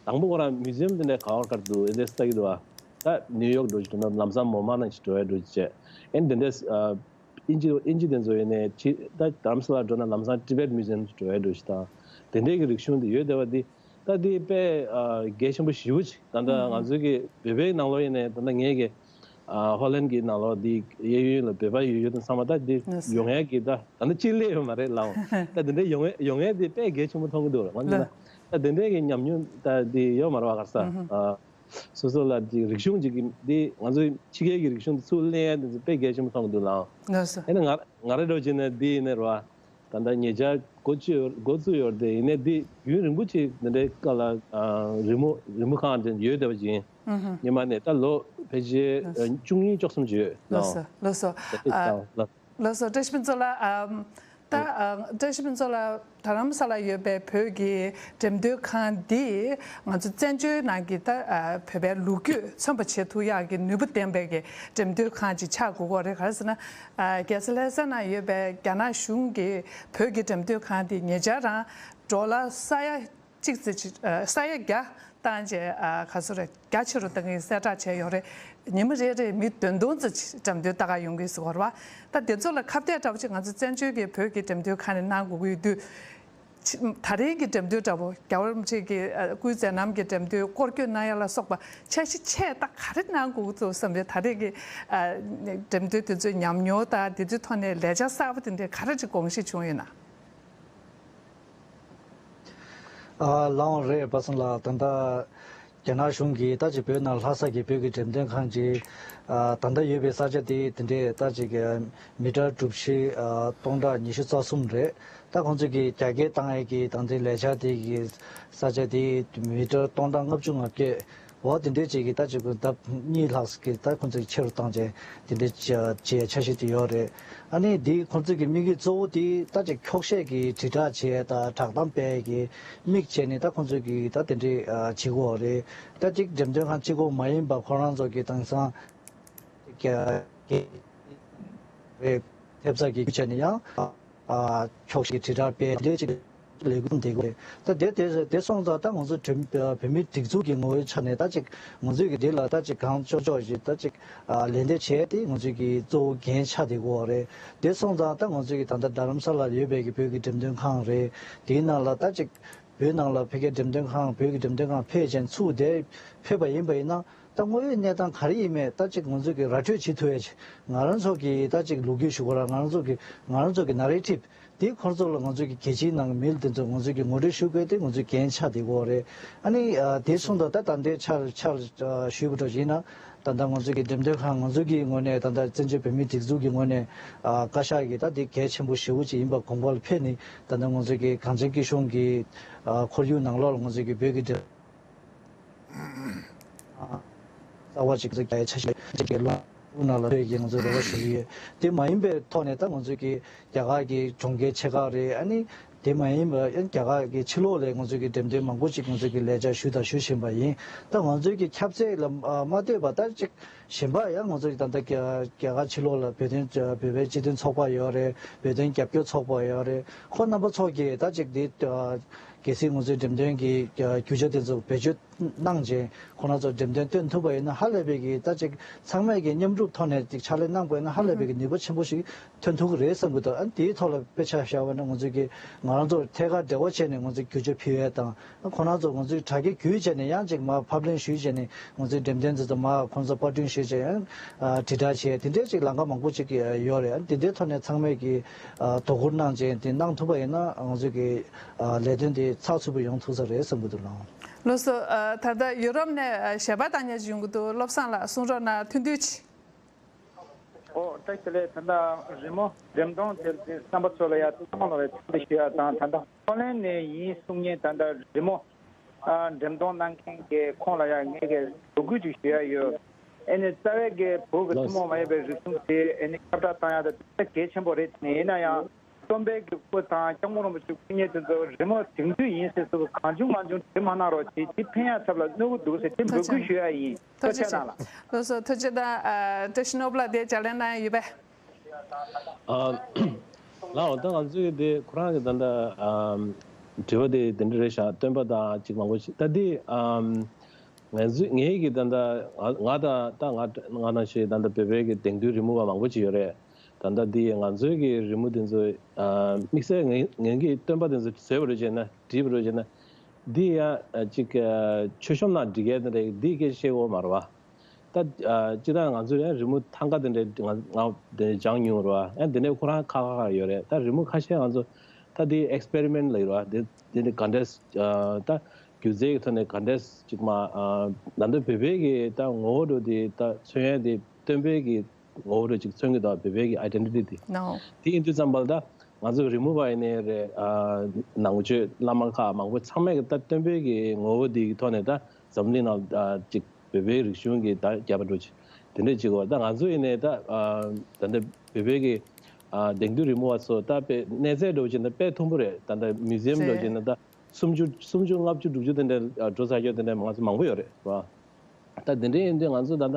དང་པོ་ཁོ་རང་མིའུ་ཛི་ཡམ་དེ་འདྲ་ག་བར་གར་འདུག་ཨེ་འདྲ་ལྟ་གི་འདུག་ཨ། ད་ནིའུ་ཡོག་འདྲ་བྱས་ན་ལམ་སང་མོ་མ་ནང་ཅིག་འགྲོ་ཡ་འདྲ་བྱས་ཨེ་འདི་འདྲ་ཨ་དབྱིན་ཇི་དབྱིན་ཇི་དེ་ཚོ་ཡིན་ནའི་ཕྱི་ད་རྡ་རམ་ས་ལ་འགྲོ་ན་ལམ་སང་Tibet Museum འགྲོ་ཡ་འདྲ་བྱས་དང་དེ་འདྲའི་གི་རིག་གཞུང་དེ་ཡོད་བསྡད་པ་འདི། ད་འདི་དཔེ་ཨ་གལ་ཆེན་པོ་ཞེ་པོ་ཅིག་ད་ལྟ་ང་ཚོའི་གི་བོད་པའི་ནང་ལོགས་ཡིན་ནའི་ད་ལྟ་ངའི་གི་ཨ་ཧོ་ལན་གྱི་ནང་ལོགས་འདི་གཡས་གཡོན་ལ་བོད་པ་ཡོད་ཡོད་དང་ཚང་མ་ད་འདི་ཡོང་ཡ་གི་ད་ད་ལྟ་གཅིག་སླེབས་ཡོད་མ་རེད་ལགས། ད་དེ་འདྲའི་ཡོང་ཡ་ཡོང་ཡ་འདི་དཔེ་གལ་ཆེན་པོ་མཐོང་གི་འདུག་ང་ཚོ་ད་ད་དེ་འདྲའི་གི་ཉམས་མྱོང་ད་འདི་ཡོད་མ་རེད་བ། ག་རེ་ཟ་ཨ་སོ་སོ་ལ་འདི་རིག་གཞུང་ཅིག་གི་འདི་ང་ཚོའི་ཕྱི་རྒྱལ་གྱི་རིག་གཞུང་འདི་ཚུར་ལེན་ཡ་འདི་ཚོ་དཔེ་གལ་ཆེན་པོ་མཐོང་གི་འདུག་ལགས། ཨེ་ན་ང་ང་རེ་འདྲ་བྱས་ན་འདི་ཡིན་ནའི་རེད་བ། ད་ལྟ་ཉེ་ཆར་འགོ་བཙུགས་འགོ་བཙུགས་ཡོད་རེད་དེ། ཡིན་ནའི་འདི་རྒྱུན་རིང་པོ་ཅིག་འདི་འདྲའི་སྐབས་ལ་ཨ་རི་མོ་རི་མོ་ཁང་འདི་ཡོད་བསྡད་པ་ཅིག་ཡིན། སྔོན་མ་ནས་ད་ལོ་ཕལ་ཆེར་ཨ་བཅུ་གཉིས་བཅུ་གསུམ་ཅིག་ཡོད། ལགས་སོ་ལགས་སོ། ད་ལྟ་ཨ་ད་ལགས། ལགས་སོ། བཀྲ་ཤིས་ཕུན་ཚོགས་ལགས། ཨམ་ ད་ཨ། བཀྲ་ཤིས་ཕུན་ཚོགས་ལགས། རྡ་རམ་ས་ལ་ཡོད་པའི་བོད་ཀྱི་འགྲེམས་སྟོན་ཁང་འདིས་ང་ཚོ་བཙན་བྱོལ་ནང་གི་ད་ཨ། བོད་པའི་ལོ་རྒྱུས་མཚོན་པ་བྱེད་ཐུབ་ཡག་གི་ནུས་པ་ལྡན་པའི་གི་འགྲེམས་སྟོན་ཁང་ཅིག་ཆགས་དགོས་ཀྱི་ཡོད་རེད། ག་རེ་ཟེར་ན། ཨ། རྒྱལ་ས་ལྷ་ས་ནང་ཡོད་པའི་རྒྱ་ནག་གཞུང་གི་བོད་ཀྱི་འགྲེམས་སྟོན་ཁང་འདི་ཉེ་ཆར་རང་ཌོ་ལར་ས་ཡ་གཅིག་ཙམ་ཅིག་ཨ། ས་ཡ་བརྒྱ་བཏང་རྗེས། ཨ། ག་ཚོད་རེད། རྒྱ་ཆེ་རུ་བཏང་གི་གསལ་བསྒྲགས་བྱས་ཡོད་རེད། ཉི་མ་རེ་རེར་མི་བདུན་སྟོང་ཙམ་ཅིག་འགྲེམས་སྟོན་ལྟ་ག་ཡོང་གི་ཟེར་བ་རེད་པ། ད་དེ་ཚོ་ལ་ཁ་གཏད་འདྲ་པོ་ཅིག་ང་ཚོ་བཙན་བྱོལ་གྱི་བོད་ཀྱི་འགྲེམས་སྟོན་ཁང་ནས་གནང་དགོས་ཀྱི་ཡོད་དུས། ད་རེས་ཀྱི་འགྲེམས་སྟོན་འདྲ་པོ། རྒྱལ་བ་རིན་པོ་ཆེ་གི་ཨ། སྐུའི་མཛད་རྣམ་གྱི་འགྲེམས་སྟོན་སྐོར་སྐྱོད་གནང་ཡ་ལ་སོགས་པ་འཆར་གཞི་ཆེ་ད་ག་རེ་གནང་དགོས་ཀྱི་འདུག་བསམ་པའི། ད་རེས་ཀྱི་ཨ། འགྲེམས་སྟོན་དེ་ཚོའི་ཉམས་མྱོང་དང་དེ་ཚོའི་ཐོག་ནས་ལས་འཆར་གསར་པ་དེ་འདྲའི་ག་རེ་ཅིག་དགོངས་བཞེས་བྱུང་ཡོད་ན། ཨ། ལགས་འོང་རེད། པ་སངས་ལགས། ད་ལྟ་རྒྱ་ནག་གཞུང་གིས་ད་ཅིག་བོད་ནང་ལྷ་ས་གི་བོད་ཀྱི་འགྲེམས་སྟོན་ཁང་ཅིག་ཨ། ད་ལྟ་ཡོད་པའི་ས་ཆ་དེ་དེ་འདྲས་ད་ཅིག་མི་ཊར་གྲུ་བཞི། ཨ། སྟོང་ཕྲག་ཉི་ཤུ་རྩ་གསུམ་རེད། ད་ཁོང་ཚོས་ཀྱི་རྒྱ་སྐྱེད་བཏང་ཡས་ཀྱི་ད་ལྟའི་ལས་འཆར་དེ་གི་ས་ཆ་དེ་མི་ཊར་སྟོང་ཕྲག་ལྔ་བཅུ་ང་བརྒྱད། འོ་དེ་འདྲའི་ཅིག་གི་ད་ཅིག་ལྡབ་གཉིས་ལྷག་གི་ད་ཁོང་ཚོས་ཆེ་རུ་བཏང་བྱས་དེ་འདྲའི་བྱས་འཆར་གཞི་དེ་ཡོད་རེད། ཨ་ནི་འདི་ཁོང་ཚོས་ཀྱི་དམིགས་ཡུལ་གཙོ་བོ་དེ་ད་ཅིག་འཁྱོག་བཤད་ཀྱི་དྲིལ་བསྒྲགས་བྱས་དང་བསྒྲགས་གཏམ་སྤེལ་གྱི་དམིགས་བྱས་ནས་ད་ཁོང་ཚོས་ཀྱི་ད་དེ་འདྲའི་བྱེད་དགོས་རེད། ད་ཅིག་འགྲེམས་སྟོན་ཁང་གཅིག་པོ་མ་ཡིན་པ་ཁོ་རང་ཚོ་གི་དེང་སང་ཀྱི་ཐེབས་རྩ་གི་བྱས་ནས་ཡང་། ཨ། འཁྱོག་བཤད་དྲིལ་བསྒྲགས་སྤེལ་དེ་ཅིག་ལས་འགུལ་འདི་དགོས་རེད། ད་དེ་དེ་དེ་སོང་ཙང་ད་ང་ཚོ་བོད་བོད་མི་སྒྲིག་འཛུགས་ཀྱི་ངོ་བོའི་ཆ་ནས་ད་ཅིག་ང་ཚོས་ཀྱི་འདི་ལ་ད་ཅིག་གང་ལྕོགས་ལྕོགས་ཤིག་ད་ཅིག་ཨ། ལན་འདེབས་བྱས་ཏེ་ང་ཚོས་ཀྱི་གཙོ་བོ་འགན་ཆགས་བསྡད་ཀྱི་ཡོད་རེད། དེ་སོང་ཙང་ད་ང་ཚོས་ཀྱི་ད་ལྟ་རྡ་རམ་ས་ལར་ཡོད་པའི་གི་བོད་ཀྱི་འགྲེམས་སྟོན་ཁང་རེད། དེའི་ནང་ལ་ད་ཅིག་བོད་ནང་ལ་ཕ་གིའི་འགྲེམས་སྟོན་ཁང་། བོད་ཀྱི་འགྲེམས་སྟོན་ཁང་ཕེབས་བྱས་ཚུར་དེ་ཕེབས་པ་ཡིན་པ་ཡིན་ན། ད་དངོས་ཡོད་གནས་སྟངས་ག་རེ་ཡིན་མེད་ད་ཅིག་ང་ཚོས་ཀྱི་ར་སྤྲོད་བྱེད་ཐུབ་ཡ་ཅིག་ང་རང་ཚོ་གི་ད་ཅིག་ལོ་རྒྱུས་ཞུ་དགོས་ར། ང་རང་ཚོ་གི་ང་རང་ཚོ་གི་ན་རེ་ཊིབ་དེ་ཁོང་ཚོ་ལ་ང་ཚོ་གི་རྒྱལ་སྤྱིའི་ནང་གི་མི་དེ་ཚོ་ང་ཚོ་གི་ངོ་སྤྲོད་ཞུ་དགོས་དེ་ང་ཚོའི་འགན་ཆགས་བསྡད་ཀྱི་ཡོད་རེད། ཨ་ནི་ཨ། དེ་སོང་ཙང་ད་ད་ལྟའི་ཆར་ཆར་ཨ། ཞུས་པ་འདྲ་ཡིན་ན་ད་ལྟ་ང་ཚོ་གི་འགྲེམས་སྟོན་ཁང་ང་ཚོ་གི་ངོས་ནས་ད་ལྟ་བཙན་བྱོལ་བོད་མིའི་སྒྲིག་འཛུགས་ཀྱི་ངོས་ནས་ཨ། བཀའ་ཤག་གི་ད་དེ་གལ་ཆེན་པོ་ཞེ་པོ་ཅིག་ཡིན་པ་དགོངས་པ་ལ་ཕེབས་ནས་ད་ལྟ་ང་ཚོ་གི་གངས་ཅན་སྐྱིད་གཤོངས་ཀྱི་ཨ། ཁོར་ཡུག་ནང་ལོགས་ལ་ང་ཚོ་གི་བོད་ཀྱི་འགྲེམས། རྩ་བ་གཅིག་ཏུ་རྒྱ་ཡི་ཆ་ཤས་གཅིག་གི་ལོ་ནང་ལ་བོད་ཀྱི་ང་ཚོའི་རེ་བ་ཞུ་གི་ཡོད། དེ་མ་ཡིན་པའི་ཐོག་ནས་ད་ང་ཚོས་ཀྱི་རྒྱ་གར་གྱི་གྲོང་ཁྱེར་ཆེ་ཁག་རེད། ཨ་ནི་དེ་མ་ཡིན་པ་ཡང་རྒྱ་གར་གྱི་ཕྱི་ལོགས་ལ་ང་ཚོས་ཀྱི་འགྲེམས་སྟོན་མང་པོ་ཅིག་ང་ཚོས་ཀྱི་ལས་འཆར་ཞུས་དང་ཞུ་བཞིན་པ་ཡིན། ད་ང་ཚོས་ཀྱི་ཁྱབ་ཚད་ལ་མ་ལྟོས་པ་ད་ཅིག་གཞན་པ་ཡང་ང་ཚོས་ཀྱི་ད་ལྟ་རྒྱ་རྒྱ་གར་ཕྱི་ལོགས་ལ་བོད་དོན་བོད་པའི་སྤྱི་མཐུན་ཚོགས་པ་ཡོད་རེད། བོད་དོན་རྒྱབ་སྐྱོར་ཚོགས་པ་ཡོད་རེད། ཁོ་རྣམ་པ་ཚོ་གིས་ད་ཅིག་འདི། གལ་སྲིད་ང་ཚོའི་འགྲེམས་སྟོན་གྱི་རྒྱུ་ཆ་དེ་ཚོ་བེད་སྤྱོད་གནང་རྗེས་ཁོ་རང་ཚོ་འགྲེམས་སྟོན་སྟོན་ཐུབ་པ་ཡིན་ན་ཧ་ལས་པའི་གི་ད་ཅིག་ཚང་མས་ཀྱི་མཉམ་རུབ་ཐོག་ནས་ཅིག་ཕྱག་ལས་གནང་པ་ཡིན་ན་ཧ་ལས་པའི་གི་ནུས་པ་ཆེན་པོ་ཞིག་ཐོན་ཐུབ་ཀྱི་རེད་བསམ་གྱི་འདུག་ཨ་ནི་དེའི་ཐོག་ལ་དཔེ་ཆ་བཞག་པ་ན་ང་ཚོས་ཀྱི་ང་རང་ཚོར་ཐད་ཀར་འབྲེལ་བ་བྱས་ནས་ང་ཚོས་རྒྱུ་ཆ་ཕུལ་ཡས་དང་ཁོ་རང་ཚོ་ང་ཚོས་དྲ་རྒྱ་བརྒྱུད་བྱས་ནས་ཡང་ཅིག་མར་ཕབ་ལེན་ཞུས་བྱས་ནས་ང་ཚོའི་འགྲེམས་སྟོན་དེ་ཚོ་མར་ཁོ་ཚོ་པར་སྐྲུན་ཞུས་བྱས་ཡང་དྲིལ་བསྒྲགས་བྱས་དེ་འདྲའི་ཅིག་ལམ་ཁ་མང་པོ་ཅིག་ཡོད་རེད། ཨ་ནི་དེ་འདྲའི་ཐོག་ནས་ཚང་མས་ཀྱི་དོ་ཁུར་གནང་བྱས་དེ་གནང་ཐུབ་པ་ཡིན་ན་ང་ཚོས་ཀྱི། ལས་དོན་དེ་ཚགས་ཚུད་པོ་ཡོང་ཐུབ་ས་རེད་བསམ་གྱི་འདུག་ལགས། ལགས་སོ། ཨ། ད་ལྟ་ཡུ་རོབ་ནས་ཨ། ཞལ་པར་བཏང་མཁན་ཞིག་ཡོང་གི་འདུག་བློ་བཟང་ལགས་གསུང་རོགས་གནང་། ཐུང་ཐུང་ཅིག་ཨོ་བཀྲ་ཤིས་བདེ་ལེགས། ད་ལྟ་རི་མོ་འགྲེམས་སྟོན་དེ་རྩམ་པ་ཚོ་ལ་ཡ་ཐུགས་སྣང་ལ་ཡ་འཚམས་འདྲི་ཞུ་ཡ་དང་། ད་ལྟ་ཧོ་ལན་ནས་ཡིན་གསུང་མཁན་ད་ལྟ་རི་མོ་ཨ། འགྲེམས་སྟོན་གནང་མཁན་གྱི་ཁོང་ལ་ཡ་ངས་ཀྱི་འབོད་སྐུལ་ཅིག་ཞུ་ཡ་ཡོད། ཨེ་ནི་རྩ་བའི་གི་བོད་ཀྱི་ཐུན་མོང་མ་ཡིན་པའི་རིག་གཞུང་དེ་ཨེ་ནི་ཁྱབ་བསྒྲགས་བཏང་ཡ་དེ་དཔེ་གལ་ཆེན་པོ་རེད། ཡིན་ན་ཡང་། སྟོན་པའི་གི་སྐུ་དང་སྐྱབས་མགོན་རིན་པོ་ཆེའི་སྐུ་བརྙན་དེ་ཚོ་རི་མོ་དེང་དུས་ཡིན་ཟེར་སུ་གང་བྱུང་མང་བྱུང་བྲིས་མ་གནང་རོགས་བྱེད། དེ་ཕན་ཡག་ཚབ་ལ་གནོད་གི་འདུག་ཟེར་དེ་འབོད་སྐུལ་ཞུ་ཡ་ཡིན། ཐུགས་རྗེ་ཆེ། ལགས་སོ། ཐུགས་རྗེ་གནང་། ཨ། བཀྲ་ཤིས་ནོར་བུ་ལགས་དེ་ལྗགས་ལན་གནང་ཡ་ཡོད་པས། ཨ། ལགས་འོ། ད་ང་ཚོས་དེ་ཁོ་རང་གི་ད་ལྟ་ཨ། དྲི་བ་དེ་དེ་འདྲ་རེད་ཤག་སྟོན་པ་དང་ཅིག་མང་པོ་ཞིག་ད་དེ་ཨ། ང་ཚོས་ངའི་གི་ད་ལྟ་ང་ང་དང་ད་ང་ང་ནང་བཞིན་ད་ལྟ་བོད་པའི་གི་དེང་དུས་རི་མོ་བ་མང་པོ་ཅིག་ཡོད་རེད། ད་ལྟ་འདི་ང་ཚོའི་གི་རི་མོ་དེ་ཚོ་ཨ། དམིགས་བསལ་ངའི་ངའི་གི་སྟོན་པ་དེ་ཚོ་བཟོས་པ་རེད་བྱས་ན་བྲིས་པ་རེད་བྱས་ན་འདི་ཡང་ཨ། ཅིག་ཨ། མཆོད་གཤོམ་ནང་འབྲི་མཁན་དེ་འདྲ་འདི་སྐད་བཤད་ཡོད་མ་རེད་བ། ད་ཨ། སྤྱིར་བཏང་ང་ཚོ་ཡང་རི་མོ་ཐང་ག་དེ་འདྲ་ང་ང་དེ་འདྲ་སྦྱངས་མྱོང་རེད་བ། ཡང་དེ་འདྲ་ཁོ་རང་ཁག་ཁག་ཁག་ཡོད་རེད། ད་རི་མོ་ཁ་ཤས་ང་ཚོ་ད་འདི་ཨེགས་པེ་རི་མེན་ཊི་ལབ་ཡོད་རེད་བ། དེ་དེ་འདྲ་ག་འདྲས་ཨ། ད་སྒྱུ་རྩལ་གྱི་ཐོག་ནས་ག་འདྲས་ཅིག་མ་ཨ། ད་ལྟ་བོད་པའི་གི་ད་ངོ་བོ་འདྲ་དེ་ད་མཚོན་ཡ་དེ་སྟོན་པའི་གི་ངོ་བོ་རེ་ཅིག་མཚོན་གྱི་འདུག་བོད་པའི་གི་ཨའི་ཌེན་ཊི་ཊི་དེ། ནོ། དེ་ཡིན་དུས་ཙམ་པ་ལ་ད་ང་ཚོ་རི་མོ་བ་ཡིན་ནའི་རེད། ཨ། ནང་ཆོས་བླ་མ་ཁག་མང་པོ་ཚང་མས་གི་ད་སྟོན་པའི་གི་ངོ་བོ་དེ་གི་ཐོག་ནས་ད་འཛམ་གླིང་ནང་ཨ། ཅིག་བོད་པའི་རིག་གཞུང་གི་ད་རྒྱབ་པ་འགྲོ་ཅིག་དེ་འདྲས་ཅིག་གོ། ད་ང་ཚོ་ཡིན་ནའི་ད་ཨ། ད་ལྟ་བོད་པའི་གི་ ཨ་དེང་དུས་རི་མོ་བ་ཚོ་ད་དཔེ་གནས་ཚད་འདྲ་བོ་བྱས་ན་དཔེ་མཐོན་པོ་རེད། ད་ལྟ་མིའུ་ཛི་ཡམ་འདྲ་བོ་བྱས་རེད། ན་ད་སུམ་ཅུ་སུམ་ཅུ་ལྔ་བཅུ་དྲུག་ཅུ་དེ་འདྲ་ཨ་འགྲོ་ཚར་ཡོད། དེ་འདྲ་ང་ཚོ་མང་པོ་ཡོད་རེད་བ། ད་དེ་འདྲ་ཡིན་དུས་ང་ཚོ་ད་ལྟ་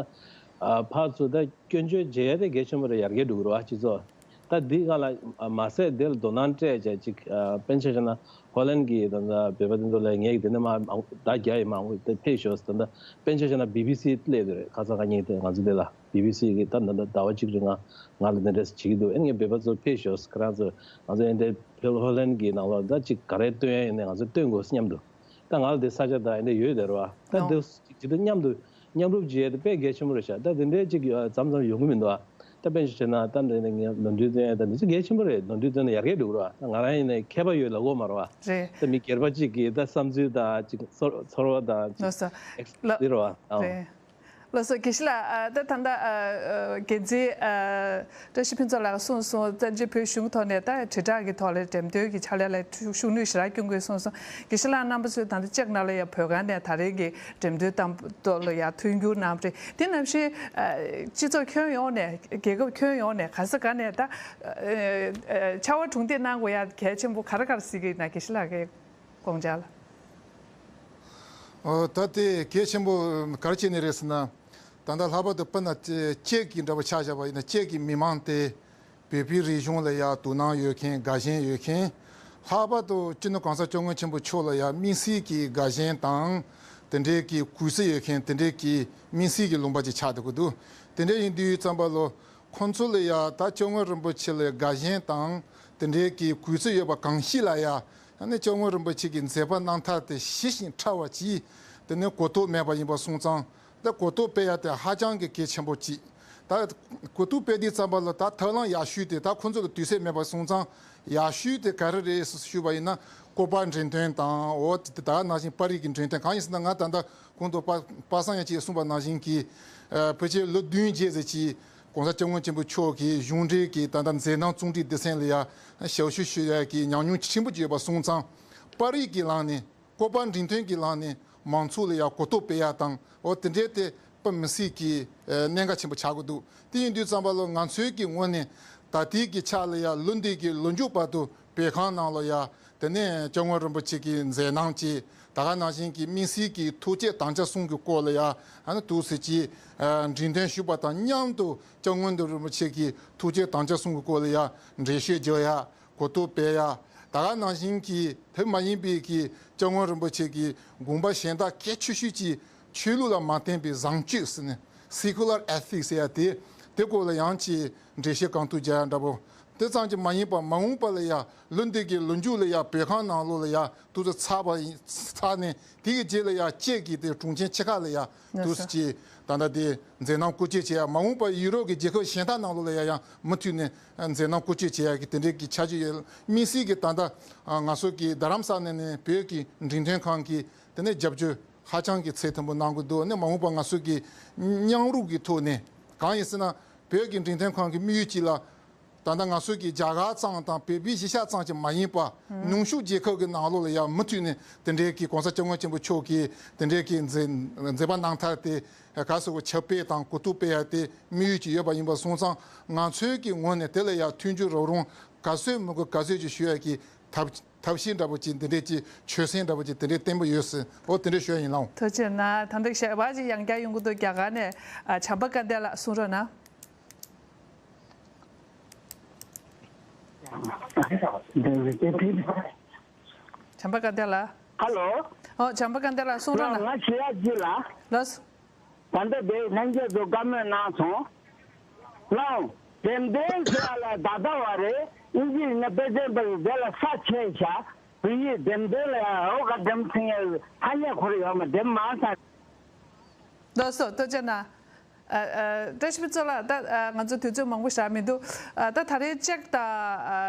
ཨ་ཕར་ཚུར་ད་སྐྱོན་བརྗོད་བྱེད་ཡ་དེ་གལ་ཆེན་པོ་རེད། ཡར་རྒྱས་འགྲོ་གི་རེད་བ་སྤྱི་ཚོགས། ད་འདི་སྒང་ལ་ཨ་མ་ཟད་དེ་ལ་དོ་སྣང་སྤྲད་བྱས་ཅིག་ཨ་དཔེར་ན་ཆ་བཞག་ན་ཧོ་ལན་གྱི་ད་ལྟ་བོད་པ་དེ་ཚོ་ལ་ངས་དེ་འདྲ་མ་མང་ད་རྒྱ་ཡི་མང་པོ་དེ་ཕེབས་ཤོག་ཟེར། ད་ལྟ་དཔེར་ན་ཆ་བཞག་ན་བི་བི་སི་སླེབས་འདུག་རེད། ཁ་སང་ཁ་ཉིན་དེ་ང་ཚོ་དེ་ལ་བི་བི་སི་གི་ད་ད་ལྟ་ཟླ་བ་གཅིག་རིང་ང་ང་ལ་འདི་འདྲ་བྱེད་ཀྱི་འདུག་ཨེ་ངས་བོད་པ་ཚོ་ཕེབས་ཤོག་ཁྱེད་རང་ཚོ་ང་ཚོ་ཨེ་འདྲ་ཕེབས་ཧོ་ལན་གྱི་ནང་ལོགས་ད་ཅིག་ག་རེ་སྟོན་ཡ་ཡིན་ནའི་ང་ཚོ་སྟོན་དགོས་སྙམ་འདུག་ད་ང་ལ་དེ་ས་ཆ་ད་ཨེ་འདྲ་ཡོད་དེ་རེད་བ། ད་ཨོ། འདི་ཇི་ལྟར་མཉམ་དུ་མཉམ་རུབ་བྱེད་ཡ་དེ་དཔེ་གལ་ཆེན་པོ་རེད་ཤག་ད་དེ་འདྲའི་ཅིག་ཡོད་མཚམས་མཚམས་ཡོང་གི་མི་འདུག་ཨ། ད་དཔེ་ཞིག་བྱས་ན་ད་འདི་ནས་ངས་ནོར་འཁྲུལ་སྟོན་ཡ་ད་འདི་ཚོ་གལ་ཆེན་པོ་རེད། ནོར་འཁྲུལ་སྟོན་ན་ཡར་རྒྱས་འགྲོ་གི་རེད་བ། ད་ང་རང་ཡིན་ནའི་མཁས་པ་ཡོད་ལབ་དགོས་མ་རེད་བ། རེད། ད་མི་སྒེར་པ་གཅིག་གིས་ད་བསམ་ཚུལ་དང་ཅིག་ཚོར་ཚོར་བ་དང་ཅིག་ལགས་སོ། ཨེག་སི་ལ་འདི་རེད་བ། ཨང་། རེད། ལགས་སོ། དགེ་བཤེས་ལགས། ཨ་ད་ད་ལྟ་ཨ་ཨ་འགན་འཛིན་ཨ་བཀྲ་ཤིས་ཕུན་ཚོགས་ལགས་གསུངས་སོང་། བཙན་བྱོལ་བོད་གཞུང་གི་ཐོག་ནས་ད་དྲིལ་བསྒྲགས་ཀྱི་ཐོག་ལ་འགྲེམས་སྟོན་གྱི་ཕྱག་ལས་ལ་ཤུགས་སྣོན་ཞེ་དྲག་སྐྱོན་དགོས་གསུངས་སོང་། དགེ་བཤེས་ལགས་རྣམ་པ་ཚོས་ད་ལྟ་ཅེག་ནང་ལ་ཡང་བོད་ཁང་ནས་ད་རེས་ཀྱི་འགྲེམས་སྟོན་དང་ཐོག་ལ་ཡང་མཐུན་འགྱུར་གནང་རེད། དེ་ནང་བཞིན་ཨ་སྤྱི་ཚོགས་ཁྱོན་ཡོངས་ནས་རྒྱལ་ཁབ་ཁྱོན་ཡོངས་ནས་ག་ས་ག་ནས་ད་ཨ་ཨ་ཕྱར་བ་གྲུ་འདེགས་གནང་དགོས་ཡ་གལ་ཆེན་པོ་ག་རེ་ག་རེ་གཟིགས་ཀྱི་ཡིན་ན་དགེ་བཤེས་ལགས་ཀྱིས། དགོངས་འཇགས་ལ། ཨོ་ད་དེ་གལ་ཆེན་པོ་ག་རེ་བྱས་ནས་རེད་ཟེར་ན། ད་ལྟ་ལྷག་པར་དུ་དཔེར་ན་ཅེག་གི་འདྲ་པོ་ཆ་བཞག་པ་ཡིན་ན་ཅེག་གི་མི་མང་དེ་བོད་པའི་རིག་གཞུང་ལ་ཡང་དོ་སྣང་ཡོད་མཁན་དགའ་ཞེན་ཡོད་མཁན། ལྷག་པར་དུ་སྤྱི་ནོར་གོང་ས་སྐྱབས་མགོན་ཆེན་པོ་མཆོག་ལ་ཡང་དམིགས་བསལ་གྱི་དགའ་ཞེན་དང་དེ་འདྲའི་གི་གུས་བརྩི་ཡོད་མཁན་དེ་འདྲའི་གི་དམིགས་བསལ་གྱི་ལུང་པ་ཅིག་ཆགས་འདུག་གི་འདུག་དེ་འདྲ་ཡིན་དུས་ཙམ་པ་ལོ། ཁོང་ཚོ་ལ་ཡང་ད་སྐྱབས་མགོན་རིན་པོ་ཆེ་ལ་དགའ་ཞེན་དང་དེ་འདྲའི་གི་གུས་བརྩི་ཡོད་པ་གང་ཞིག་ལ་ཡང་ཨ་ནི་སྐྱབས་མགོན་རིན་པོ་ཆེ་གི་མཛད་པ་རྣམ་ཐར་དེ་ཞི་ཞིང་ཕྲ་བ་ཅིག་དེ་ནི་གོ་རྟོགས་མེད་པ་ཡིན་པ་སོང་ཙང་ད་གོ་རྟོགས་སྤེལ་ཡ་དེ་ཧ་ཅང་གི་གལ་ཆེན་པོ་ཅིག་ད་གོ་རྟོགས་སྤེལ་དུས་ཙམ་པ་ལ་ད་ཐབས་ལམ་ཡག་ཤོས་དེ་ད་ཁོང་ཚོ་ལ་དུས་ཚོད་མེད་པ་སོང་ཙང་ཡག་ཤོས་དེ་ག་རེ་རེད་ཞུས་པ་ཡིན་ན་སྐོར་པ་འགྲེམས་སྟོན་དང་འོ་དེ་ད་ནང་བཞིན་པར་རིས་ཀྱི་འགྲེམས་སྟོན་གང་ཡིན་ཟེར་ན་ང་ད་ལྟ་གོང་དུ་པ་པ་སངས་ཡང་ཅིག་གསུངས་པ་ནང་བཞིན་གྱི་ཨ་ཕལ་ཆེར་ལོ་བདུན་རྗེས་ཟེར་གྱི། གོང་ས་སྐྱབས་མགོན་ཆེན་པོ་མཆོག་གིས་གཞུང་འབྲེལ་གྱི་ད་ལྟ་མཛད་རྣམ་རྩོམ་སྒྲིག་སྡེ་ཚན་ལ་ཡང་ཞབས་ཞུ་ཞུ་ཡ་གི་ཉམས་མྱོང་ཆེན་པོ་ཅིག་ཡོད་པ་སོང་ཙང་། པར་རིས་ཀྱི་ལམ་ནས་སྐོར་པ་འགྲེམས་སྟོན་གྱི་ལམ་ནས་མང་ཚོགས་ལ་ཡང་གོ་རྟོགས་སྤེལ་ཡ་དང་འོ་དེ་འདྲའི་དེ་དཔེ་མི་སྲིད་ཀྱི་ཨ་གནད་འགག་ཆེན་པོ་ཆགས་ཀྱི་འདུག་དེ་ཡིན་དུས་ཙམ་པ་ལ་ང་ཚོའི་གི་ངོས་ནས་ད་ལྟའི་གི་ཆ་ལ་ཡང་ལོ་འདི་གི་ལོ་མཇུག་བར་དུ། བོད་ཁང་ནང་ལ་ཡ། དེ་ནས་སྐྱབས་མགོན་རིན་པོ་ཆེ་གི་མཛད་རྣམ་གྱི་ད་ག་ནང་བཞིན་གྱི་དམིགས་བསལ་གྱི་ཐུགས་བསྐྱེད་དམ་བཅའ་གསུམ་གྱི་སྐོར་ལ་ཡ་ཨ་ནི་ཐུགས་སྲས་ཀྱིས་འགྲེམས་སྟོན་ཞུས་པ་དང་མཉམ་དུ་སྐྱབས་མགོན་རིན་པོ་ཆེ་གི་ཐུགས་བསྐྱེད་དམ་བཅའ་གསུམ་གྱི་སྐོར་ལ་ཡ་འགྲེལ་བཤད་རྒྱག་ཡ་གོ་རྟོགས་སྤེལ་ཡ་ད་ག་ནང་བཞིན་གྱི་དེ་མ་ཡིན་པའི་གི་སྐྱབས་མགོན་རིན་པོ་ཆེ་གི་དགོངས་པ་གཞན་དག་གལ་ཆེ་ཤོས་ཀྱི་ཆོས་ལུགས་ལ་མ་བརྟེན་པའི་བཟང་སྤྱོད་ཟེར་ནས་Secular Ethics ཟེར་ཡ་དེ་དེ་སྐོར་ལ་ཡང་ཅིག་འགྲེལ་བཤད་གང་ཐུབ་རྒྱག་ཡ་འདྲ་པོ། དེ་ཙམ་གྱིས་མ་ཡིན་པར་མ་འོངས་པ་ལ་ཡང་ལོ་འདི་གི་ལོ་མཇུག་ལ་ཡང་བོད་ཁང་ནང་ལོགས་ལ་ཡང་དུས་ཚོད་ཚར་བ་ཡིན་ཚར་ནས་དེ་གི་རྗེས་ལ་ཡང་ཅེག་གི་དེ་གྲོང་ཁྱེར་ཆེ་ཁག་ལ་ཡང་དུས་ཚོད་ཀྱི་ད་ལྟ་དེ་མཛད་རྣམ་བཀོལ་སྤྱོད་བྱེད་ཡ་མ་འོངས་པ་ཡུ་རོབ་ཀྱི་རྒྱལ་ཁབ་གཞན་དག་ནང་ལོགས་ལ་ཡང་ཡང་མུ་མཐུད་ནས་མཛད་རྣམ་བཀོལ་སྤྱོད་བྱེད་ཡ་གི་དེ་འདྲའི་གི་འཆར་གཞི་ཡོད། དམིགས་བསལ་གྱི་ད་ལྟ་ང་ཚོ་གི་རྡ་རམ་ས་ལ་ནས་བོད་ཀྱི་འགྲེམས་སྟོན་ཁང་གི་དེ་ནས་རྒྱབ་སྐྱོར་ཧ་ཅང་གི་ཚད་མཐོན་པོ་གནང་གི་འདུག་ནས་མ་འོངས་པ་ང་ཚོ་གི་མཉམ་རུབ་ཀྱི་ཐོག་ནས་གང་ཡིན་ཟེར་ན་བོད་ཀྱི་འགྲེམས་སྟོན་ཁང་གི་དམིགས་ཡུལ་གཅིག་ལ། ད་ལྟ་ང་ཚོ་གི་རྒྱ་གར་ཙམ་དང་བོད་པའི་གཞིས་ཆགས་ཙམ་གྱི་མ་ཡིན་པ། ནུབ་ཕྱོགས་རྒྱལ་ཁབ་ཀྱི་ནང་ལོགས་ལ་ཡང་མུ་མཐུད་ནས་དེ་འདྲའི་གི་གོང་ས་སྐྱབས་མགོན་ཆེན་པོ་མཆོག་གིས་དེ་འདྲའི་གི་མཛད་མཛད་པ་གནང་ཐར་ཏེ་ག་སོ་གོ་ཁྱབ་སྤེལ་དང་གོ་རྟོགས་སྤེལ་ཡ་དེ་དམིགས་ཡུལ་གྱི་ཡོད་པ་ཡིན་པ་སོང་ཙང་ང་ཚོའི་གི་ངོས་ནས་དེ་ལ་ཡང་མཐུན་འགྱུར་རོགས་རམ་ག་ཚོད་མི་དགོས་ག་ཚོད་ཅིག་ཞུ་ཡ་གི་ཐབས་ཐབས་ཤེས་འདྲ་པོ་ཅིག་འདི་འདྲའི་ཅིག་ཆོད་སེམས་འདྲ་པོ་ཅིག་དེ་འདྲའི་བརྟན་པོ་ཡོད་ཟེར་འོ་དེ་འདྲའི་ཞུ་ཡ་ཡིན་ལགས། ཐུགས་རྗེ་གནང་། ད་འདི་ཞལ་པར་ཅིག་ཡང་བསྐྱར་ཡོང་གི་འདུག་རྒྱ་གར་ནས་ཨ་བྱམས་པ་སྐལ་ལྡན་ལགས་གསུང་རོགས་གནང་། བྱམས་པ་སྐལ་ལྡན་ལགས། ཧ་ལོ། ཨོ་བྱམས་པ་སྐལ་ལྡན་ལགས་གསུང་རོགས་གནང་། ང་ཞུ་ཡ་ཅིག་ལ། ལགས་སོ། ད་ལྟ་དེ་ལྷན་རྒྱས་ཚོ་བཀའ་མོལ་གནང་སོང་། ལགས། འགྲེམས་སྟོན་ཟེར་བ་ལ་ད་ལྟ་བ་རེད། ཨིན་ཇི་ཡིན་ན་དཔེ་ཚན་པ་ཡིས་དེ་ལ་ས་ཆད་བཞག་བོད་ཡིག་འགྲེམས་སྟོན་ལ་ཡང་འོ་ག་འགྲེམས་ཚིག་ངན་ཐ་སྙད་ཁོ་ར་ཡོད་མ་འགྲེམས་མ་ས། ལགས་སོ་ཐུགས་རྗེ་གནང་། ཨ་ཨ་བཀྲ་ཤིས་ཕུན་ཚོགས་ལགས། ད་ཨ་ང་ཚོ་དུས་ཚོད་མང་པོ་ཞིག་མི་འདུག་ཨ་ད་ད་རེས་ཅེག་དང་ཨ་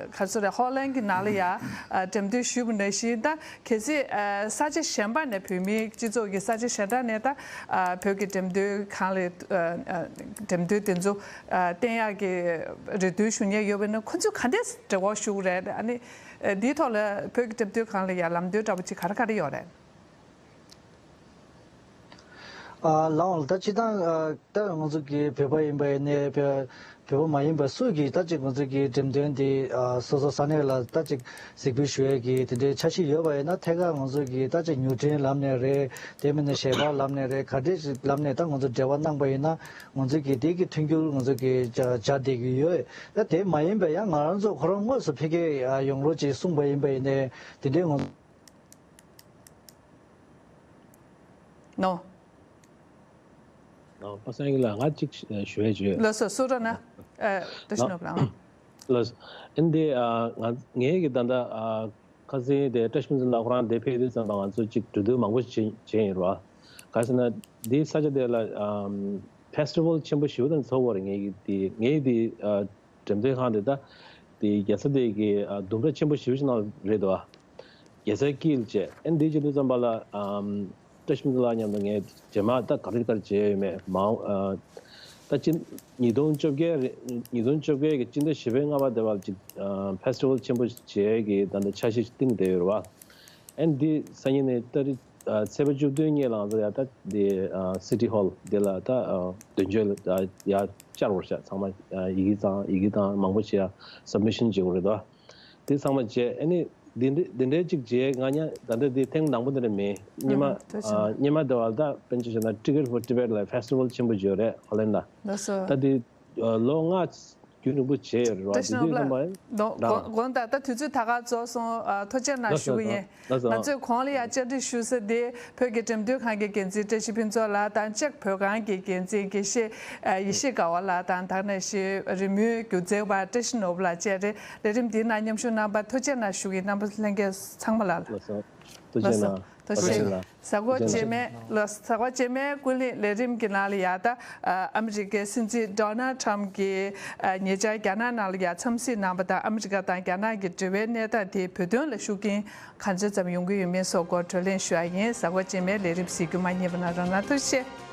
ག་ཚོད་རེད་ཧོ་ལན་གྱི་ནང་ལ་ཡ་ཨ་འགྲེམས་སྟོན་ཞུས་པ་ནང་བཞིན་ད་གལ་སྲིད་ཨ་ས་ཆ་གཞན་པ་ནས་བོད་མིའི་སྤྱི་ཚོགས་ཀྱི་ས་ཆ་གཞན་དག་ནས་ད་ཨ་བོད་ཀྱི་འགྲེམས་སྟོན་ཁང་ལ་ཨ་ཨ་འགྲེམས་སྟོན་དེ་ཚོ་ཨ་བསྟན་ཡག་གི་རེ་འདུན་ཞུ་མཁན་ཡོད་པ་ཡིན་ན་ཁོ་ཚོས་ག་འདྲས་འབྲེལ་བ་ཞུ་གི་རེད། ཨ་ནི་ཨ་འདིའི་ཐོག་ལ་བོད་ཀྱི་འགྲེམས་སྟོན་ཁང་ལ་ཡ་ལམ་སྟོན་འདྲ་པོ་ཅིག་ག་རེ་ག་རེ་ཡོད་རེད། ཨ་ལགས་འོང་ལགས། ད་སྤྱིར་བཏང་ཨ་ད་ང་ཚོ་གི་བོད་པ་ཡིན་པ་ཡིན་ནའི་བོད་ བོད་པ་མ་ཡིན་པ་སུ་གིས་ད་ཅིག་ང་ཚོ་གི་འགྲེམས་སྟོན་འདི་ཨ་སོ་སོ་ས་གནས་ལ་ད་ཅིག་གཟིགས་འབུལ་ཞུ་ཡས་ཀྱི་དེ་འདྲའི་འཆར་གཞི་ཡོད་པ་ཡིན་ན། ཐད་ཀར་ང་ཚོ་གི་ད་ཅིག་མྱུར་འཕྲིན་ལམ་ནས་རེད། དེ་མིན་ན་ཞལ་པར་ལམ་ནས་རེད། ག་འདྲའི་ཞིག་ལམ་ནས་ད་ང་ཚོ་འབྲེལ་བ་གནང་པ་ཡིན་ན། ང་ཚོ་གི་དེ་གི་མཐུན་འགྱུར་ང་ཚོ་གི་བྱ་བྱ་བསྡད་ཀྱི་ཡོད། ད་དེ་མ་ཡིན་པ་ཡང་ང་རང་ཚོ་ཁོ་རང་དངོས་སུ་ཕ་གིར་ཡོང་རོགས་ཅེས་གསུངས་པ་ཡིན་པ་ཡིན་ནའི་དེ་འདྲའི་ང་ཚོ། ནོ། ཨ། པ་སངས་སྐྱིད་ལགས། ང་གཅིག་ཞུ་ཡས་ཅིག་ཡོད། ལགས་སོ། གསུང་རོགས་གནང་། ཨ། བཀྲ་ཤིས་ནོར་བུ་ལགས། ལགས་སོ། ཨ་ནི་དེ་ཨ་ང་ངའི་གི་ད་ལྟ་ཨ་ཁ་སང་དེ་བཀྲ་ཤིས་ཕུན་ཚོགས་ལགས་ཁོ་རང་དེ་ཕེབས་དུས་ཙམ་པ་ང་ཚོ་གཅིག་གྲོས་བསྡུར་མང་པོ་བྱས་བྱས་ཡིན་རོ། ག་རེ་ཟེར་ན་དེའི་ས་ཆ་དེ་ལ་ཨམ་ཕེ་སི་ཊི་ཝལ་ཆེན་པོ་ཞེ་པོ་དང་ཚོགས་པ་རེད། ངའི་གི་དེ་ངའི་དེ་ཨ་འགྲེམས་སྟོན་ཁང་དེ་ད་དེ་རྒྱལ་ས་དེ་གི་ཨ་ལྡུམ་ར་ཆེན་པོ་ཞེ་པོ་ཞིག་ནང་རེད་དོ། རྒྱལ་སའི་དཀྱིལ་བཅས། ཨ་ནི་འདི་བྱེད་དུས་ཙམ་པ་ལ་ཨམ་བཀྲ་ཤིས་ཕུན་ཚོགས་ལགས་མཉམ་དུ་ངས་རྗེས་མ་ད་ག་རེ་ག་རེ་བྱས་ཡོད་མེད་མང་ཨ་ད་ཅི་ཉིས་སྟོང་བཅོ་བརྒྱད་རེད། ཉིས་སྟོང་བཅོ་བརྒྱད་ཀྱི་སྤྱི་ཟླ་བཞི་པའི་ལྔ་པ་དེ་བར་ཅིག་ཨ་ཕེ་སི་ཊི་ཝལ་ཆེན་པོ་བྱེད་ཀྱི་ད་ལྟ་འཆར་གཞི་བཏིང་བསྡད་ཡོད་རེད་བ། ཨ་ནི་འདི་སང་ཉིན་ནས་ཏ་རིག་ཨ་ཚེས་པ་བཅུ་བདུན་ཉིན་ལ་ང་ཚོ་ཡ་ད་འདི་ཨ་སི་ཊི་ཧོལ་འདི་ལ་ད་ཨ་དོན་གཅོད་ལ་ཡ་བཅར་བར་བྱ། ཚང་མ་ཨ་ཡི་གེ་ཚང་ཡི་གེ་དང་མང་པོ་ཞིག་ཡ་སབ་མི་ཤན་བྱེད་དགོས་རེད་དོ། དེ་ཚང་མ་བྱས། ཨ་ནི་འདི་འདྲ་འདི་འདྲའི་ཅིག་བྱས། ང་ཉ་ད་ལྟ་འདི་ཐེངས་དང་པོ་འདི་འདྲ་མིན། སྔོན་མ་ཨ་སྔོན་མ་དེ་བ་ད་དཔེར་ན་ཆ་བཞག་ན་Ticket for Tibet ལ་Festival ཆེན་པོ་བྱས་ཡོད་རེད་ཧོ་ལན་ལ། ལགས་སོ། ད་འདི་ཨ་ལོ་ལྔ་རྒྱུན་རིང་པོ་བྱས་ཡོད་རེད་བ། བཀྲ་ཤིས་དེ་ནོར་བུ་དུས་ཙམ་པ་ཡིན་ལགས། དགོངས་དགོངས་དག་ད་དུས་ཚོད་ད་ག་རྫོགས་སོང་། ཨ་ཐུགས་རྗེ་གནང་ཞུ་གི་ཡིན། ལགས་སོ། ང་ཚོས་གོང་ལ་ཡ་བཅར་འདྲི་ཞུ་ས་དེ་བོད་ཀྱི་འགྲེམས་སྟོན་ཁང་གི་འགན་འཛིན་བཀྲ་ཤིས་ཕུན་ཚོགས་ལགས་དང་། ལྕགས་བོད་ཁང་གི་འགན་འཛིན་དགེ་བཤེས་ཨ་ཡེ་ཤེས་དགའ་བ་ལགས་དང་། དེ་ནང་བཞིན་རི་མོའི་སྒྱུ་རྩལ་བ་བཀྲ་ཤིས་ནོར་བུ་ལགས་བཅས་རེད། ལས་རིམ་འདིའི་ནང་མཉམ་ཞུགས་གནང་བར་ཐུགས་རྗེ་གནང་ཞུ་གི་ཡིན། རྣམ་པ་ལྷན་རྒྱས་ཚང་མ་ལ། ལགས་སོ། ཐུགས་རྗེ་གནང་། ཐུགས་རྗེ་གནང་། གཟའ་འཁོར་རྗེས་མའི་ལ་གཟའ་འཁོར་རྗེས་མའི་ཀུན་གླེང་ལས་རིམ་གྱི་ནང་ལ་ཡ་ད་ཨ་ཨ་མི་རི་ཀའི་སྲིད་འཛིན་ཌོ་ནལ་ཊམ་གྱིས་ཨ་ཉེ་ཆར་རྒྱ་ནག་ནང་ལ་ཡ་འཚམས་གཟིགས་གནང་བ་དང་། ཨ་མི་རི་ཀ་དང་རྒྱ་ནག་གི་འབྲེལ་བའི་གནས་སྟངས་དེ་བོད་དོན་ལ་ཤུགས་རྐྱེན་གང་ཆེ་ཙམ་ཡོང་གི་ཡོད་མེད་སོགས་སྐོར་བགྲོ་གླེང་ཞུ་ཡ་ཡིན། གཟའ་འཁོར་རྗེས་མའི་ལས་རིམ་གཟིགས་རྒྱུ་མ་བསྙེལ་བ་གནང་རོགས་གནང་། ཐུགས་རྗེ་ཆེ།